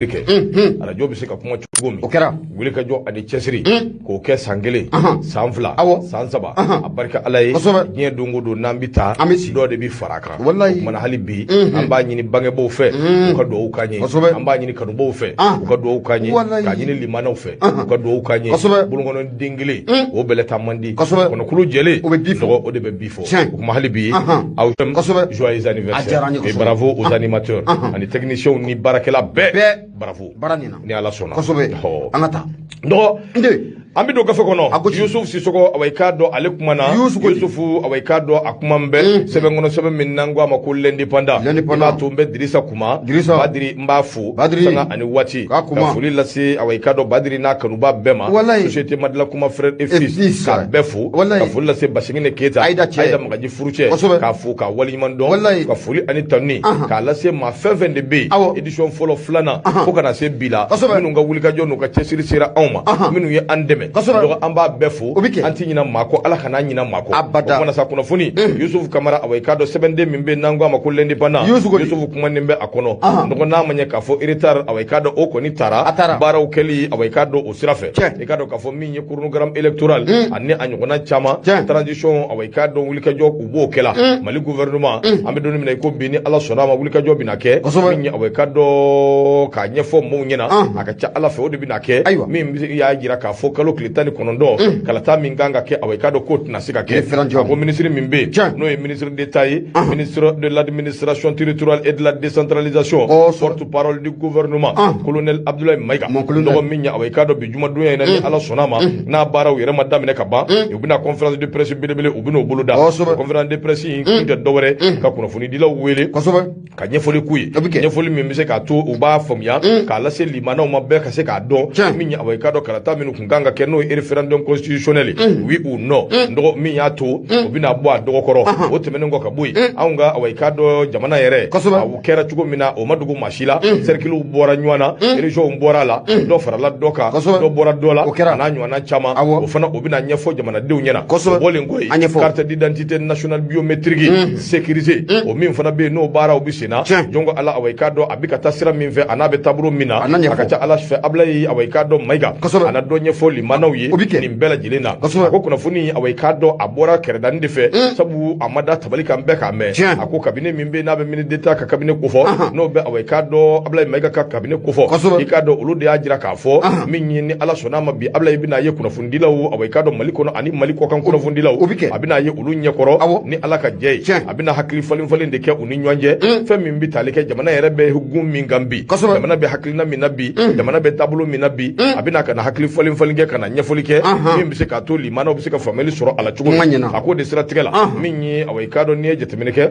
Kɛ arajo bɛ se ka kuma cogo min, o kɛra. Wulikajɔ ani cɛsiri k'o kɛ san 1, san 2, san 3, a barika Ala ye. Diɲɛ don o don n'an bɛ taa, An bɛ si. dɔ de bɛ fara a kan. Walayi. O kumana, hali bi an b'a ɲini bangebaaw fɛ, u ka dugawu k'an ye. An b'a ɲini kanubaw fɛ, u ka dugawu k'an ye. K'a ɲini limanaw fɛ, u ka dugawu k'an ye. Bolonkɔnɔ den kelen, o bɛlɛ ta man di. Kɔnɔkulu jɛlen, O bɛ bi fɔ. Dɔgɔ, o de bɛ bi fɔ. O kuma, hali bi aw, joyeux A diyara an ye anniversaire et kosɛbɛ. bravo aux animateurs ani techniciens ni baarakɛla bɛɛ. Bɛɛ. Bravo. Baara ɲɛna. Ni Ala sɔnna. Kosɛbɛ. An ka taa. Dɔgɔ, N den. an bɛ don gafe A kɔnɔ. ko ci. Yusuf Sisɔkɔ, awa, i k'a dɔn ale kumana. Yusuf ko di? Yusufu, awa, i k'a dɔn a kuma bɛ sɛbɛn kɔnɔ, sɛbɛn min n'an ko a ma ko L'Indépendant. L'Indépendant. I b'a to n bɛ Dirisa kuma. Dirisa. Badiri, n b'a fo. Badiri. Sanga ani waati. K'a kuma. Ka foli lase, awa, i k'a dɔn Badiri n'a kanuba bɛɛ ma. Walayi. Société Madila Kuma frère et Et fils. fils. K'a bɛɛ fo. Walayi. Ka foli lase Basigine Keyita. Ayida cɛ. Ayida Magaji furucɛ. K'a fo k'a waleɲuman dɔn. Walayi. Ka foli ani tanuni k'a lase maa fɛn fɛn de bɛ yen. Édition fɔlɔ, filanan, fo ka na se bi la. Minnu ka wulikajɔ n'u ka cɛsiri sera anw ma. Minnu ye an dɛmɛ. Donc an b'a bɛɛ fo. O bɛ kɛ. An ti ɲina maa kɔ, Ala kana ɲina maa kɔ. Abada. O kumana sa, kunnafoni Yusuf Kamara, awa, i k'a dɔn sɛbɛnden min bɛ yen n'an ko a ma ko L'Indépendant. Yusuf ko di? Yusuf kumanen bɛ a kɔnɔ. Donc n'a ma ɲɛ k'a fɔ retard, awa, i k'a dɔn o kɔni taara. A taara. Baaraw kɛli, awa, i k'a dɔn o sira fɛ. I k'a dɔn k'a fɔ min ye chronogramme électoral ani a ɲɔgɔnna caman. Transition, awa, i k'a dɔn wulikajɔ u b'o kɛla. Mali gouvernement, an bɛ don min na i ko bi, ni Ala sɔnna a ma, wulikajɔ bɛna kɛ. Min ye, awa, i k'a dɔn k'a ɲɛfɔ maaw ɲɛna, a ka ca Ala fɛ o de bɛna kɛ. Min bɛ y'a jira k'a fɔ kalo tile 19, kalata min kan ka kɛ, awa, i k'a dɔn k'o tɛna se ka kɛ. Référendum. A ko ministre min bɛ yen, n'o ye ministre d'État ye, ministre de l'Administration territoriale et de la Décentralisation, porte-parole du gouvernement, colonel Abdoulaye Maïga. Mon colonel. Dɔgɔ, min ye, awa, i k'a dɔn bi jumadonya in na, ni Ala sɔnna a ma, n'a baaraw yɛrɛ ma daminɛ ka ban, u bɛna conférence de presse belebele, u bɛn'o boloda. Conférence de presse in kun tɛ dɔwɛrɛ ka kunnafonidilaw wele ka ɲɛfɔli k'u ye. O bɛ kɛ. Ɲɛfɔli min bɛ se k'a to u b'a faamuya k'a lase limanaw ma, bɛɛ ka se k'a dɔn min ye, awa, i k'a dɔn kalata minnu kun kan ka kɛ, n'o ye référendum constitutionnel ye, oui ou non. Dɔgɔ, min y'a to o bɛna bɔ a dɔgɔkɔrɔ, o tɛmɛnen kɔ ka bɔ yen, anw ka, awa, i k'a dɔn jamana yɛrɛ o kɛra cogo min na, o ma dogo maa si la. Cercles bɔra ɲɔgɔn na, régions bɔra a la, dɔ farala dɔ kan, dɔ bɔra dɔ la. O kɛra. A n'a ɲɔgɔnna caman. O fana, o bɛna ɲɛfɔ jamanadenw ɲɛna. O bɔlen kɔ yen, A ɲɛfɔ. carte d'identité nationale biométrique sécurisée, o min fana bɛ yen, n'o baaraw bɛ sen na. Jɔn ko Ala, awa, i k'a dɔn a bɛ ka taa sira min fɛ, a n'a bɛ taabolo min na, A n'a ɲɛfɔ. a ka ca Ala fɛ, Abulayi, awa, i k'a dɔn Mayiga, a na dɔ ɲɛfɔ limanaw ye O bɛ kɛ. nin bɛɛ lajɛlen na. A ko kunnafoni, awa, i k'a dɔn a bɔra kɛrɛdani de fɛ, sabu a ma da tabali kan bɛɛ k'a mɛn. A ko cabinet min bɛ yen, n'a bɛ ministre d'État ka cabinet kofɔ, n'o bɛ, awa, i k'a dɔn Abulayi Mayiga ka cabinet kofɔ, i k'a dɔn olu de y'a jira k'a fɔ min ye, ni Ala sɔnna a ma, bi Abulayi bɛna ye kunnafonidilaw, awa, i k'a dɔn Mali kɔnɔ ani Mali kɔkan kunnafonidilaw, O bɛ kɛ. a bɛna ye olu ɲɛkɔrɔ ni Ala ka jɛ ye. A bɛna hakili falen falen de kɛ u ni ɲɔgɔn cɛ, fɛn min bɛ tali kɛ jamana yɛrɛ bɛ gun min kan bi, jamana bɛ hakilina min na bi, jamana bɛ taabolo min na bi. A bɛna ka na hakili falen falen kɛ, ka na ɲɛfɔli kɛ min bɛ se k'a to limanaw bɛ se ka faamuyali sɔrɔ a la cogo Kuma min. ɲɛna. A k'o de siratigɛ la, min ye, awa, i k'a dɔn n'i ye jateminɛ kɛ,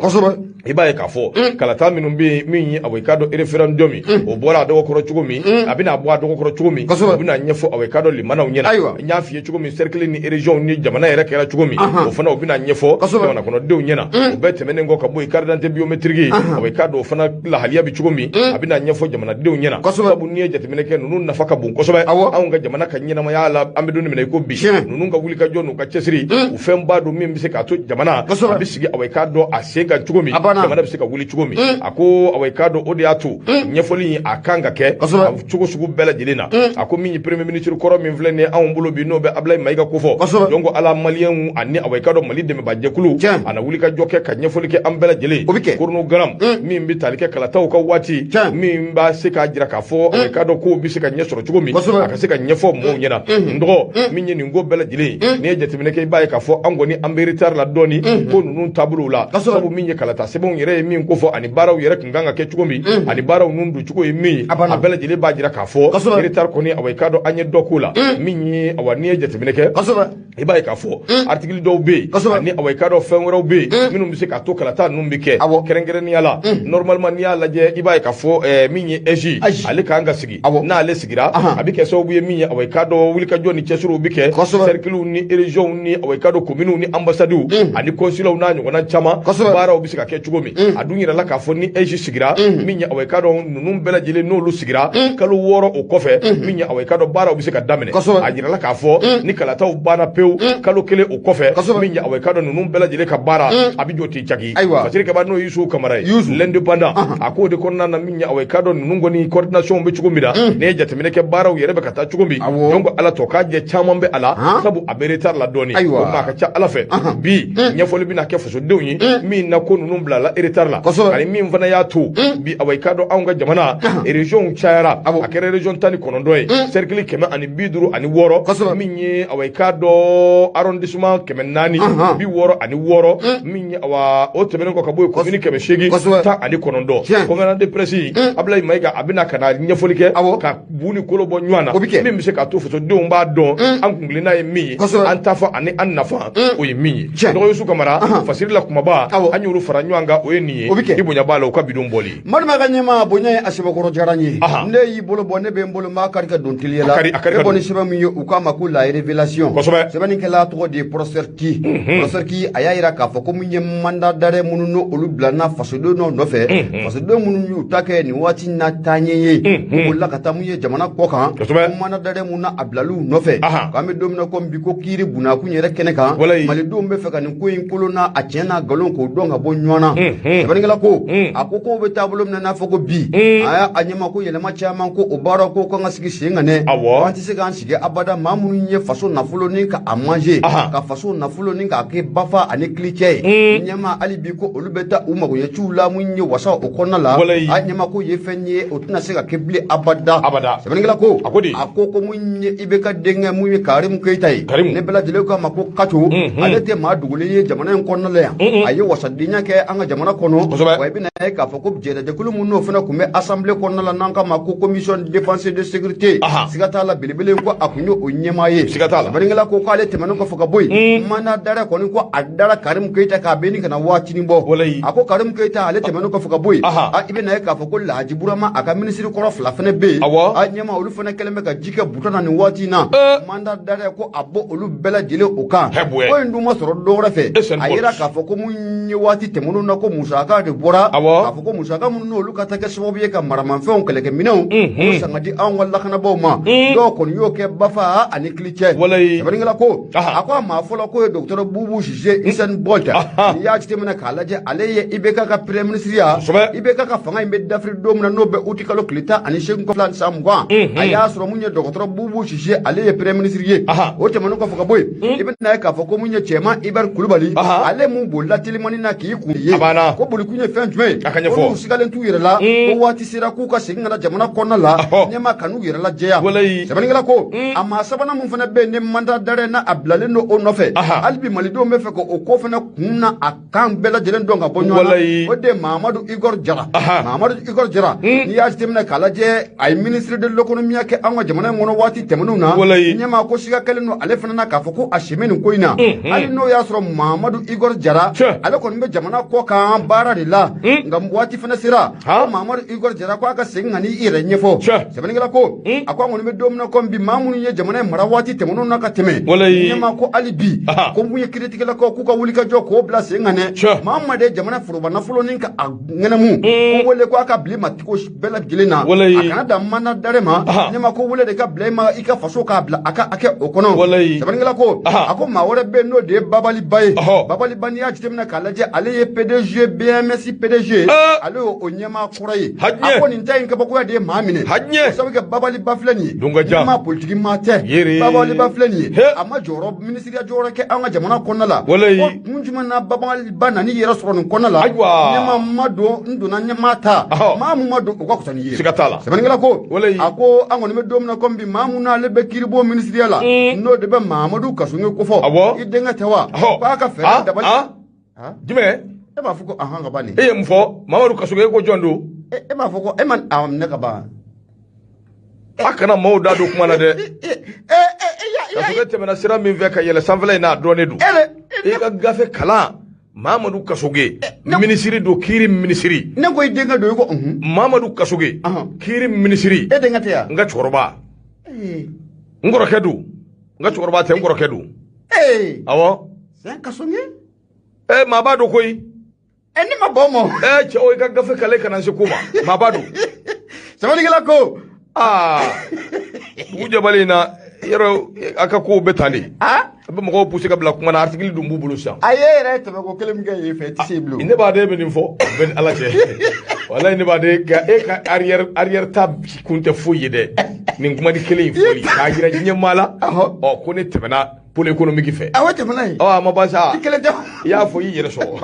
i b'a ye k'a fɔ kalata minnu bɛ yen, min ye, awa, i k'a dɔn référendum ye, o bɔra a dɔgɔkɔrɔ cogo min, a bɛna bɔ a dɔgɔkɔrɔ cogo min, o bɛna ɲɛfɔ, awa, i k'a dɔn limanaw ɲɛna. N y'a f'i ye cogo min, cercle ni région ni jamana yɛrɛ kɛra cogo min, o fana, o bɛna ɲɛfɔ jamana kɔnɔdenw ɲɛna. O bɛɛ tɛmɛnen kɔ ka bɔ yen, carte d'identité biométrique, awa, i k'a dɔn o fana lahaliya bɛ cogo min, a bɛna ɲɛfɔ jamanadenw ɲɛna. Sabu n'i ye jateminɛ kɛ, ninnu nafa ka bon kosɛbɛ anw ka jamana ka ɲɛnamaya la. An bɛ don min na i ko bi, ninnu ka wulikajɔ n'u ka cɛsiri, u fɛnba don min bɛ se k'a to jamana a bɛ sigi, awa, i k'a dɔn a sen kan cogo min, A banna. jamana bɛ se ka wuli cogo min. A ko, awa, i k'a dɔn o de y'a to ɲɛfɔli in a kan ka kɛ a cogo sugu bɛɛ lajɛlen na. A ko min ye premier ministre kɔrɔ min filɛ nin ye anw bolo bi, n'o bɛ Abulayi Mayiga kofɔ, donc ala maliyɛnw ani, awa, i k'a dɔn Mali dɛmɛbajɛkulu, a na wulikajɔ kɛ ka ɲɛfɔli kɛ an bɛɛ lajɛlen. O bɛ kɛ. Chronogramme min bɛ tali kɛ kalataw ka waati, min b'a se k'a jira k'a fɔ, awa, i k'a dɔn kow bɛ se ka ɲɛ sɔrɔ cogo min, a ka se ka ɲɛfɔ mɔɔw ɲɛna. N dɔgɔ, min ye nin ko bɛɛ lajɛlen ye, n'i ye jateminɛ kɛ, i b'a ye k'a fɔ an kɔni an bɛ retard la dɔɔni ko ninnu taabolow la. Sabu min ye kalata sɛbɛnw yɛrɛ ye min kofɔ, ani baaraw yɛrɛ kun kan ka kɛ cogo min, ani baaraw ninnu don cogo ye min ye, A banna. a bɛɛ lajɛlen b'a jira k'a fɔ retard kɔni, awa, i k'a dɔn an ye dɔ k'o la. Min ye, awa, n'i ye jateminɛ kɛ, i b'a ye k'a fɔ article dɔw bɛ yen ani, awa, i k'a dɔn fɛn wɛrɛw bɛ yen minnu bɛ se k'a to kalata ninnu bɛ kɛ. Kɛrɛnkɛrɛnnenya la, normalement, n'i y'a lajɛ, i b'a ye k'a fɔ min ye AIGE, AIGE. ale kan ka sigi. N'ale sigira, a bɛ kɛ sababu ye min ye awa i k'a dɔn wulikajɔ ni cɛsiriw bɛ kɛ cercles ni régions ni awa i k'a dɔn communes ni ambassades ani consulats n'a ɲɔgɔnna caman baaraw bɛ se ka kɛ cogo min. A dun yɛrɛ la k'a fɔ ni AIGE sigira min ye awa i k'a dɔn ninnu bɛɛ lajɛlen n'olu sigira kalo 6 o kɔfɛ min ye awa i k'a dɔn baaraw bɛ se ka daminɛ. A yirala k'a fɔ ni kalataw banna pewu kalo 1 o kɔfɛ min ye awa i k'a dɔn ninnu bɛɛ lajɛlen ka baara a bɛ jɔ ten caki. Fasiri Kaba n'o ye Yusu Kamara ye l'indépendant, a k'o de kɔnɔna na min ye awa i k'a dɔn ninnu kɔni coordination bɛ cogo min na, n'i ye jateminɛ kɛ baaraw yɛrɛ bɛ ka taa cogo min, donc ala tɔ k'a jɛ caman bɛ a la sabu a bɛ retard la dɔɔni. O ma a ka ca ala fɛ bi ɲɛfɔli bɛna kɛ fasodenw ye min na ko ninnu bilala retard la, ani min fana y'a to bi awa i k'a dɔn anw ka jamana région cayara, a kɛra région 19 ye, cercle 156, min ye awa i k'a dɔn arrondissement 466, min ye awa o tɛmɛnen kɔ ka bɔ yen commune 819. Conférence de presse Abdoulaye Maïga a bɛna ka na ɲɛfɔli kɛ ka bu ni kolo bɔ ɲɔgɔn na min bɛ se k'a to fasodenw b'a dɔn an kunkilenna ye min ye, an ta fɔ ani an nafa o ye min ye. Dɔgɔ Yusu Kamara fasiri la kumaba an y'olu fara ɲɔgɔn kan, o ye nin ye, i bonya b'a la o ka bidon bɔli. Malima ka ɲɛmaa bonya ye a sɛbɛkɔrɔ diyara n ye, ne y'i bolo bɔ ne bɛ n bolo n b'a kari ka don teliya la. Ne bɔ ni sɛbɛn min ye u k'a ma ko la révélation, sɛbɛnnikɛla tɔgɔ de ye Professeur Ki. Professeur Ki a y'a yira k'a fɔ ko mun ye mandat d'arrêt minnu n'olu bilana fasodenw dɔw nɔfɛ, fasodenw minnu y'u ta kɛ nin waati in na taaɲɛ ye, u bolila ka taa mun ye jamana kɔ kan, ko mandat d'arrêt mun na a bilal'u nɔfɛ, k'an bɛ don min na komi bi ko kiiri bunakun yɛrɛ kɛnɛ kan, malidenw bɛ fɛ ka nin ko in kolon n'a a tiɲɛ n'a nkalon k'o dɔn ka bɔ ɲɔgɔn na. Sɛbɛnnikɛla ko a ko k'o bɛ taabolo min na n'a fɔ ko bi a y'a a ɲɛma ko yɛlɛma caman ko o baara ko kan ka sigi sen kan dɛ, an tɛ se k'an sigi abada maa minnu ye faso nafolo ni ka a manger, ka faso nafolo ni k'a kɛ bafa ani kilicɛ ye, ɲɛma hali bi ko olu bɛ taa u magoɲɛciw la mun ye wasa o kɔnɔna la, a ɲɛma ko ye fɛn ye o tɛna se ka kɛ bilen abada. Sɛbɛnnikɛla ko a ko ko mun ye IBK denkɛ mun ye Karimu Keyita ye, ne bɛɛ lajɛlen k'a ma ko Kaco, ale tɛ maa dogolen ye jamana in kɔnɔna la yan, a ye wasadenya kɛ an ka jamana kɔnɔ, wa i bɛna ye k'a fɔ ko jɛnɛjɛkulu mun n'o fana tun bɛ assemblée kɔnɔna la n'an k'a ma ko commission de défense et de sécurité, siga t'a la belebele ko a tun ye o ɲɛmaa ye. Sɛbɛnnikɛla ko k'ale tɛmɛnen kɔfɛ ka bɔ yen, mandat d'arrêt kɔni ko a dara Karimu Keyita k'a bɛ ni ka na waatinin bɔ, a ko Karimu Keyita ale tɛmɛnen kɔfɛ ka bɔ yen, i bɛna ye k'a fɔ ko Lahaji Burama a ka minisiri kɔrɔ 2 fana bɛ yen, a ɲɛma olu fana kɛlen bɛ ka ji kɛ butɔn na nin waati in na, mandat d'arrêt ko a bɔ olu bɛɛ lajɛlen o kan, ko in dun ma sɔrɔ dɔ wɛrɛ fɛ, a yira k'a fɔ ko mun ye waati tɛmɛnenw na ko musaka de bɔra, k'a fɔ ko musaka minnu n'olu ka taa kɛ sababu ye ka maramanfɛnw kɛlɛkɛminɛnw k'o san ka di anw ka lakanabaaw ma, dɔw kɔni y'o kɛ bafa ani kilicɛ. Sɛbɛnnikɛla ko a ko a maa fɔlɔ k'o ye docteur Boubou Cissé Usain Bolt, n'i y'a jateminɛ k'a lajɛ ale ye IBK ka premier ministre ya, IBK ka fanga in bɛ dafiri don min na n'o bɛ uti kalo tile 18 kɔfɛ san 20, a y'a sɔrɔ mun ye dɔgɔtɔrɔ Boubou Cissé ale ye premier ministre ye. O tɛmɛnen kɔfɛ ka bɔ yen, i bɛna ye k'a fɔ ko mun ye Cɛman Hubert Kulubali, ale mun bolila telimani na k'i kun ye, ko bolikun ye fɛn jumɛn ye, ko n'u sigalen t'u yɛrɛ la, ko waati sera k'u ka segin ka na jamana kɔnɔna la, ɲɛma ka n'u yɛrɛ lajɛya. Sɛbɛnnikɛla ko a maa sabanan mun fana bɛ yen ni mandat d'arrêt na a bilalen don o nɔfɛ, hali bi malidenw bɛ fɛ k'o ko fana kun na a kan bɛɛ lajɛlen dɔn ka bɔ ɲɔgɔn na, o de ye Mahamadu Igor Jara. Mahamadu Igor Jara, n'i y'a jateminɛ k'a lajɛ a ye ministre de l'économie kɛ an ka jamana in kɔnɔ waati tɛmɛnenw na, ɲɛmaa ko siga kɛlen don ale fana na k'a fɔ ko a sen bɛ nin ko in na, hali n'o y'a sɔrɔ Mahamadu Igor Jara ale kɔni bɛ jamana kɔ kan baara de la, nka waati fana sera ko Mahamadu Igor Jara ko a ka segin ka n'i yɛrɛ ɲɛfɔ. Sɛbɛnnikɛla ko a ko an kɔni bɛ don min na komi bi maa minnu ye jamana in mara waati tɛmɛnenw na ka tɛmɛ, ɲɛmaa ko hali bi ko mun ye kiiritigɛlakaw k'u ka wulikajɔ k'o bila sen kan dɛ, maa ma de jamana foroba nafolo ni ka a ŋɛnɛmu ko wele ko a ka bila ma cogo bɛɛ lajɛlen na, a kana dan mandat d'arrêt ma, ɲɛmaa ko wele de ka bila i ma i ka faso k'a bila a ka hakɛ o kɔnɔ. Sɛbɛnnikɛla ko a ko maa wɛrɛ bɛ yen n'o de ye Babaliba ye, Babaliba n'i y'a jateminɛ k'a lajɛ ale ye PDG BMS PDG, ale y'o ɲɛmaa kɔrɔ ye, a ko nin ta in kabakoya de ye maa minɛ, o sabu kɛ Babaliba filɛ nin ye, ɲɛmaa politiki maa tɛ, Babaliba filɛ nin ye, a ma jɔyɔrɔ minisiriya jɔyɔrɔ kɛ an ka jamana kɔnɔna la, ko kun jumɛn na Babaliba nan'i yɛrɛ sɔrɔ nin kɔnɔna la, ɲɛmaa ma don n donna ɲɛmaa ta, maa mun ma don o ka fisa n'i ye. Sɛbɛnnikɛla ko a ko an kɔni bɛ don min na komi bi maa mun n'ale bɛ kiiribon minisiriya la, n'o de bɛ Mahamadu Kassogué kofɔ, i denkɛ tɛ wa, k'a ka fɛɛrɛ dabali. Jumɛn? E b'a fɔ ko ahan ka ban nin. E ye mun fɔ? Mahamadu Kassogué ko jɔn don? E b'a fɔ ko e ma a minɛ ka ban. A kana maaw da don kuma na dɛ. Kassogué tɛmɛna sira min fɛ ka yɛlɛ sanfɛla in na a dɔnnen don. I ka gafe kalan. Mahamadu Kassogué minisiri don, kiiri minisiri. Ne ko i denkɛ don, i ko Mahamadu Kassogué kiiri minisiri. E denkɛ tɛ yan? N ka cɛkɔrɔba. N kɔrɔkɛ don. N ka cɛkɔrɔba tɛ, n kɔrɔkɛ don. Ee. Awɔ. C'est un kasonge. Ee, maa b'a dɔn koyi. Ɛ, ne ma bɔ ma. Ee, cɛ o, i ka gafe kale kana se ko ma. Maa b'a dɔn. Sɛbɛnnikɛla ko. Aa, dugu jɛbali in na, yɔrɔ a ka kow bɛ tan de. A A bɛ mɔgɔw pousser ka bila kuma na, article dun b'u bolo sisan. A ye yɛrɛ tɛmɛko kelen min kɛ yen fɛ, i tɛ se bilen. Ne b'a den bɛ nin fɔ, bɛ ni Ala cɛ. Walayi, ne b'a den ka e ka arrière ta kun tɛ foyi ye dɛ. Nin kuma ni kelen in fɔli k'a jira ɲɛmaa la. Ɔ, ko ne tɛmɛna pôle économique fɛ. Awɔ, tɛmɛna yen. Ɔ, a ma ban sa. I kelen tɛ. I y'a fɔ, i yɛrɛ sɔrɔ.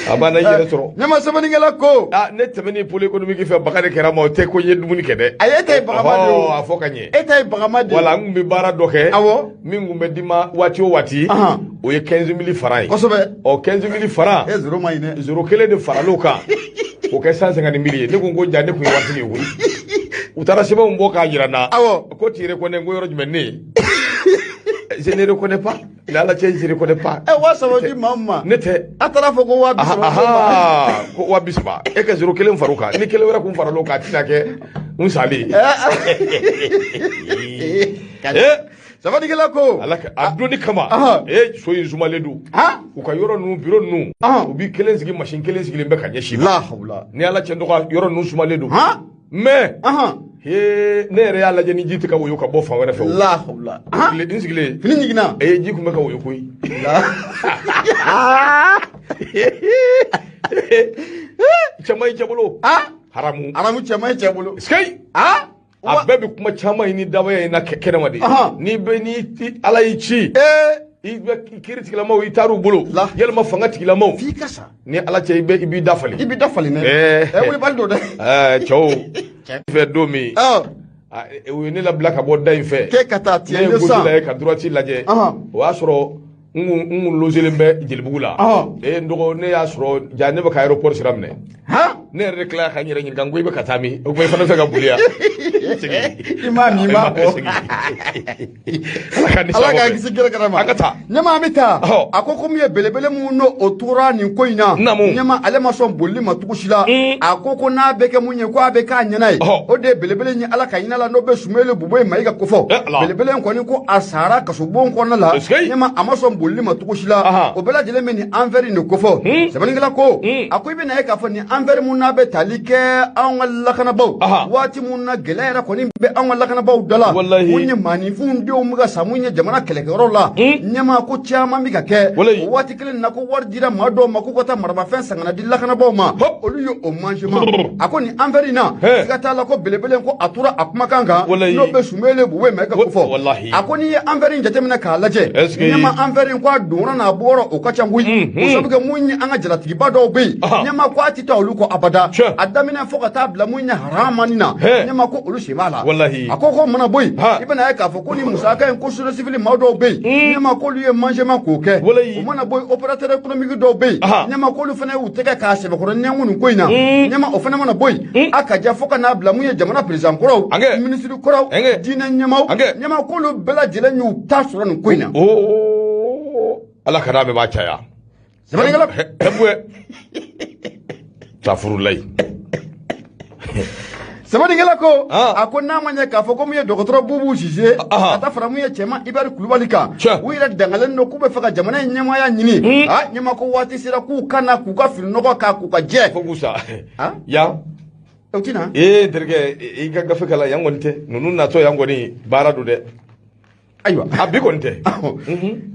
A banna, i yɛrɛ sɔrɔ. Ne ma, sɛbɛnnikɛla ko. Aa, ne tɛmɛni pôle économique fɛ, baga de kɛra ma, o tɛ ko n ye dumuni kɛ dɛ. A ye ta ye bagama de o. A fɔ ka ɲɛ. E ta ye bagama de. Wala, n kun bɛ baara dɔ kɛ. Awɔ. Min kun bɛ d'i ma waati o waati. O ye 15 000 francs ye. Kosɛbɛ. Ɔ, 15 000 francs. E zéro ma ɲi dɛ. Zéro kelen de faral'o kan. O kɛ 150 000 ye. Ne ko ko ja, ne kun ye waati ye koyi. U taara sɛbɛnw bɔ k'a jira n na. Awɔ. Ko tu reconnais, ko yɔrɔ jumɛn ne? Je ne reconnais pas. Ni Ala cɛ, je ne reconnais pas. Ɛ, 3000 di maa min ma. Ne tɛ. A taara fɔ ko 30.000 ko ma. Ko 30.000. E ka zéro kelen far'o kan. Ni kelen wɛrɛ kun faral'o kan, a tɛna kɛ n salen. Ee. Sɛbɛnnikɛla ko. Ala ka a donni kama. Ee, so in sumalen don. U ka yɔrɔ ninnu, bureau ninnu. U bi kelen sigi, machine kelen sigilen bɛ ka ɲɛsin ma. La hawla. Ni Ala cɛ, dɔgɔ yɔrɔ ninnu sumalen don. Mais. He, ne yɛrɛ y'a lajɛ ni ji tɛ ka woyo ka bɔ fan wɛrɛ fɛ. La hawla. N sigilen. Fini jiginna. Ee, ji kun bɛ ka woyo koyi. Cɛ man ɲi cɛ bolo. Haramu. Haramu, cɛ man ɲi cɛ bolo. Sikayi. A bɛɛ bɛ kuma caman in ni dabaya in na kɛnɛma de. N'i bɛ ni Ala y'i ci. I bɛ kiiri tigilamaw, i taar'u bolo. Yalima fanga tigilamaw. F'i ka sa. Ni Ala cɛ, i b'i da falen. I b'i da falen dɛ. Ɛ, wulibali don dɛ. Ɛɛ, cɛw. Fɛ don min. U ye ne labila ka bɔ da in fɛ. K'e ka taa tiɲɛ ne ye gauche lajɛ ka droite lajɛ. O y'a sɔrɔ n kun logelen bɛ Jelibugu la. Ee, n dɔgɔ, ne y'a sɔrɔ ja ne bɛ ka aéroport sira minɛ. Ne yɛrɛ de tilala ka n yɛrɛ ɲininka, n ko i bɛ ka taa min? O tuma i fana bɛ fɛ ka boli yan. I m'a min, i m'a bɔ. Ala k'an kisi gɛrɛ gɛrɛ ma. An ka taa. Ɲɛma, an bɛ taa. A ko ko min ye belebele mun n'o o tora nin ko in na. Ɲɛma, ale ma sɔn bolili ma cogo si la. A ko ko n'a bɛ kɛ mun ye, ko a bɛ k'a ɲɛna ye. O de ye belebele in ye, Ala ka hinɛ la, n'o bɛ Sumele Buboyi Mayiga kofɔ. Belebele in kɔni ko a sara kasobon kɔnɔna la. Ɲɛma, a ma sɔn bolili ma cogo si la. O bɛɛ lajɛlen bɛ nin affaire in de kofɔ. Sɛbɛnnikɛla ko. A ko i bɛna ye k'a fɔ nin affaire mun n'a bɛ tali kɛ anw ka lakanabaaw. Waati mun na gɛlɛya yɛrɛ kɔni bɛ anw ka lakanabaaw da la. Mun ye maaninfinw denw bɛ ka sa, mun ye jamana kɛlɛkɛyɔrɔ la. Ɲɛma, ko caman bɛ ka kɛ. O waati kelen na, ko wari dira maa dɔw ma k'u ka taa maramafɛn san ka na di lakanabaaw ma. Olu ye o mangement. A ko nin affaire in na, siga t'a la ko belebele ko a tora a kumakan kan. N'o bɛ Sumele Buboyi Mayiga kofɔ. A ko n'i ye affaire in jateminɛ k'a lajɛ. Ɲɛma, affaire in ko a donna n'a bɔra o ka ca koyi. O sabu kɛ mun ye, an ka jalatigiba dɔw bɛ yen. Ɲɛma, ko a tɛ taa olu kɔ abada. A daminɛ fo ka taa bila mun ye haramani na. Ɲɛma, ko olu sen b'a la. A ko ko mana bɔ yen, i bɛna ye k'a fɔ ko ni musaka in ko société civile maa dɔw bɛ yen. Ɲɛma, k'olu ye mangement k'o kɛ. O mana bɔ yen, opérateur économique dɔw bɛ yen. Ɲɛma, k'olu fana y'u tɛgɛ k'a sɛbɛkɔrɔ nɛnku nin ko in na. Ɲɛma, o fana mana bɔ yen, a ka ja fo ka n'a bila mun ye jamana président kɔrɔw, ministre kɔrɔw, diinɛ ɲɛmaaw. Ɲɛma, k'olu bɛɛ lajɛlen y'u ta sɔrɔ nin ko in na. Ala ka n'a bɛɛ b'a caya. Sɛbɛnnikɛla. Tafurulayi. Sɛbɛnnikɛla ko. A ko n'a ma ɲɛ k'a fɔ ko mun ye dɔgɔtɔrɔ Bubu Sise, ka taa fara mun ye cɛman Ibari Kulubali kan, u yɛrɛ dangalen don k'u bɛ fɛ ka jamana in ɲɛmaaya ɲini. A ɲɛma, ko waati sera k'u ka na k'u ka fininɔgɔ k'a k'u ka jɛ. Fo k'u sa. Yan. O tɛ na. Ee, n terikɛ, i ka gafe kalan yan kɔni tɛ. Ninnu natɔ yan kɔni baara don dɛ. Ayiwa. A bi kɔni tɛ.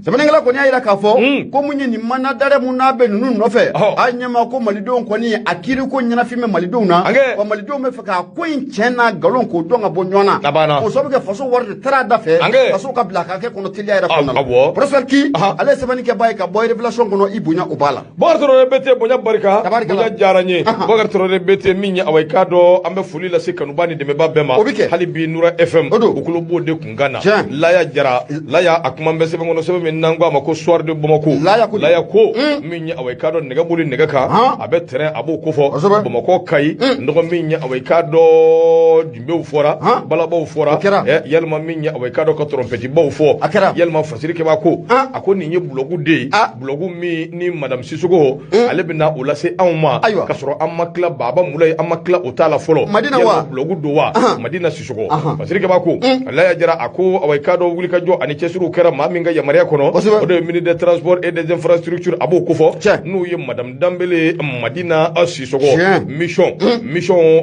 Sɛbɛnnikɛla kɔni y'a jira k'a fɔ ko mun ye nin mandat d'arrêt mun n'a bɛ ninnu nɔfɛ. A ɲɛma, ko malidenw kɔni a kiiri ko ɲɛnafin bɛ malidenw na. Wa malidenw bɛ fɛ k'a ko in tiɲɛ n'a nkalon k'o dɔn ka bɔ ɲɔgɔn na. O sababu kɛ faso wari de taara a da fɛ. Faso ka bila a ka kɛ kɔnɔ teliya yɛrɛ kɔnɔna la. Professeur Ki, ale ye sɛbɛnni kɛbaa ye ka bɔ révélation kɔnɔ, i bonya o b'a la. Bakari Traoré BT, bonya barika. Bonya diyara n ye. Bakari Traoré BT min ye, awa i k'a dɔn an bɛ foli lase kanuba ni dɛmɛba bɛɛ ma. O bɛ kɛ. Hali bi Nura FM. U tulo b'o de kunkan na. Laya Jara. Jara Laya a kuma bɛ sɛbɛn kɔnɔ sɛbɛn min n'an ko a ma ko Soir de Bamako Laya ko min ye awa i k'a dɔn nɛgɛ boli nɛgɛ kan a bɛ terrain a b'o kofɔ Bamakɔ Kayi nɔgɔ min ye awa i k'a dɔn jumbew fɔra balabaw fɔra yalima min ye awa i k'a dɔn ka tɔrɔmpɛtibaw fɔ yalima Fasiri Keba ko a ko nin ye bulɔgu de ye bulɔgu min ni madame Sisoko ale bɛna o lase anw ma ka sɔrɔ an ma tila Baba Mulayi an ma tila o t'a la fɔlɔ yalima bulɔgu don wa Madina Sisoko Fasiri Keba ko Laya Jara a ko awa i k'a dɔn wulikajɔ ani cɛsiriw kɛra maa min ka yamaruya kɔnɔ o de ye ministre des transports et des infrastructures a b'o kofɔ n'o ye madame Danbele Madina Sisoko mission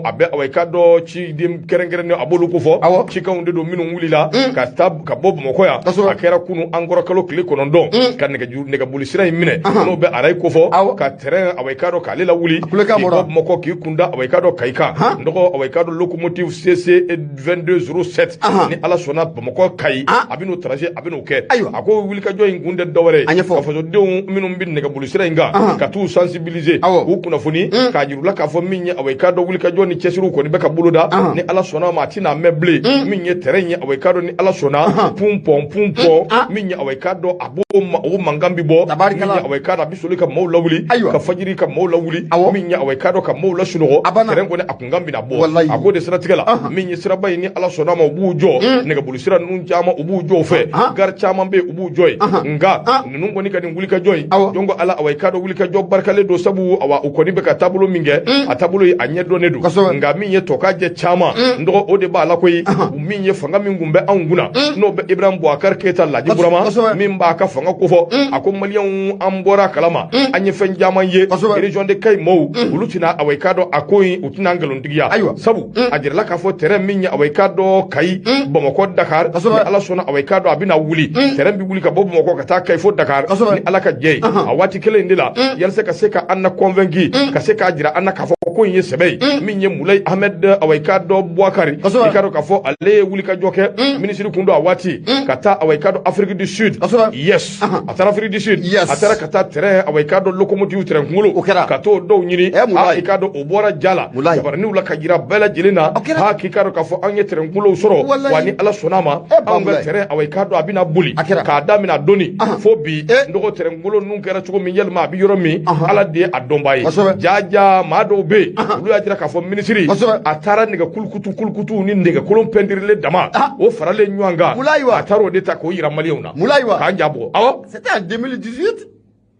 a bɛ awa i k'a dɔn ciden kɛrɛnkɛrɛnnen a b'olu kofɔ cikanw de don minnu wulila ka taa ka bɔ Bamakɔ yan a kɛra kunu an kɔrɔ kalo tile 9 ka nɛgɛboli sira in minɛ n'o bɛ arayi kofɔ ka terrain awa i k'a dɔn k'ale lawuli k'i bɔ Bamakɔ k'i kunda awa i k'a dɔn Kayi kan nɔgɔ awa i k'a dɔn locomotive CC 2207 ni Ala sɔnna Bamakɔ Kayi a bɛ n'o trajet a bɛ n'o kɛ a ko wulikajɔ in kun tɛ dɔwɛrɛ ye ka fasodenw minnu bɛ nɛgɛboli sira in kan ka t'u sensibiliser k'u kunnafoni k'a jira u la k'a fɔ min ye awa i k'a dɔn wulikajɔ ni cɛsiriw kɔni bɛ ka boloda ni Ala sɔnna ma a tɛna mɛn bilen min ye terrain ye awa i k'a dɔn ni Ala sɔnna pun pɔn pun pɔn min ye awa i k'a dɔn a b'o o mankan bi bɔ min ye awa i k'a dɔn a bɛ soli ka maaw lawuli ka fajiri ka maaw lawuli min ye awa i k'a dɔn ka maaw lasunɔgɔ terrain kɔni a kunkan bɛna bɔ a k'o de siratigɛ la min ye siraba in ni Ala sɔnna ma u b'u jɔ nɛgɛboli sira ninnu caman u b'u jɔ o fɛ gari caman bɛ yen u b'u jɔ yen nka ninnu kɔni ka nin wulikajɔ in donc Ala awa i k'a dɔn wulikajɔ barikalen don sabu awa u kɔni bɛ ka taabolo min kɛ a taabolo ye a ɲɛdɔnnen don nka min ye tɔkajɛ caman n dɔgɔ o de b'a la koyi min ye fanga min kun bɛ anw kunna n'o bɛ Ibrahim Boubacar Keita Laji Burama min b'a ka fanga kofɔ a ko maliyɛnw an bɔra kalama an ye fɛn caman ye région de Kayi mɔɔw olu tɛna awa i k'a dɔn a ko in u tɛna nkalontigiya sabu a jirala k'a fɔ terrain min ye awa i k'a dɔn Kayi Bamakɔ Dakar ni Ala sɔnna awa i k'a dɔn a bɛna wuli terrain bɛ wuli ka bɔ Bamakɔ ka taa Kayi fo Dakar ni Ala ka jɛ ye a waati kelen in de la yalisa ka se ka an na convaincu ka se k'a jira an na k'a fɔ ko in ye sɛbɛ ye min ye Mulayi Ahmed awa i k'a dɔn Boubacar i k'a dɔn k'a fɔ ale ye wulikajɔ kɛ minisiri kun don a waati ka taa awa i k'a dɔn Afrique du Sud yes a taara Afrique du Sud a taara ka taa terrain awa i k'a dɔn locomotive terrain kunkolo ka t'o dɔw ɲini i k'a dɔn o bɔra ja la jabaraniw la ka jira bɛɛ lajɛlen na ha k'i k'a dɔn k'a fɔ an ye terrain kunkolow sɔrɔ wa ni Ala sɔnna a ma anw ka terrain awa i k'a dɔn a bɛna boli k'a daminɛ doni fo bi n dɔgɔ terrain kunkolo ninnu kɛra cogo min yalima a bɛ yɔrɔ min Ala de ye a dɔnbaa ye jaja maa dɔw bɛ yen olu y'a jira k'a fɔ minisiri a taara nɛgɛ kulukutu ni nɛgɛ kolon pɛntirilen dama o faralen ɲɔgɔn kan a taara o de ta k'o yira maliyɛnw na k'an ja bɔ awɔ c'était en 2018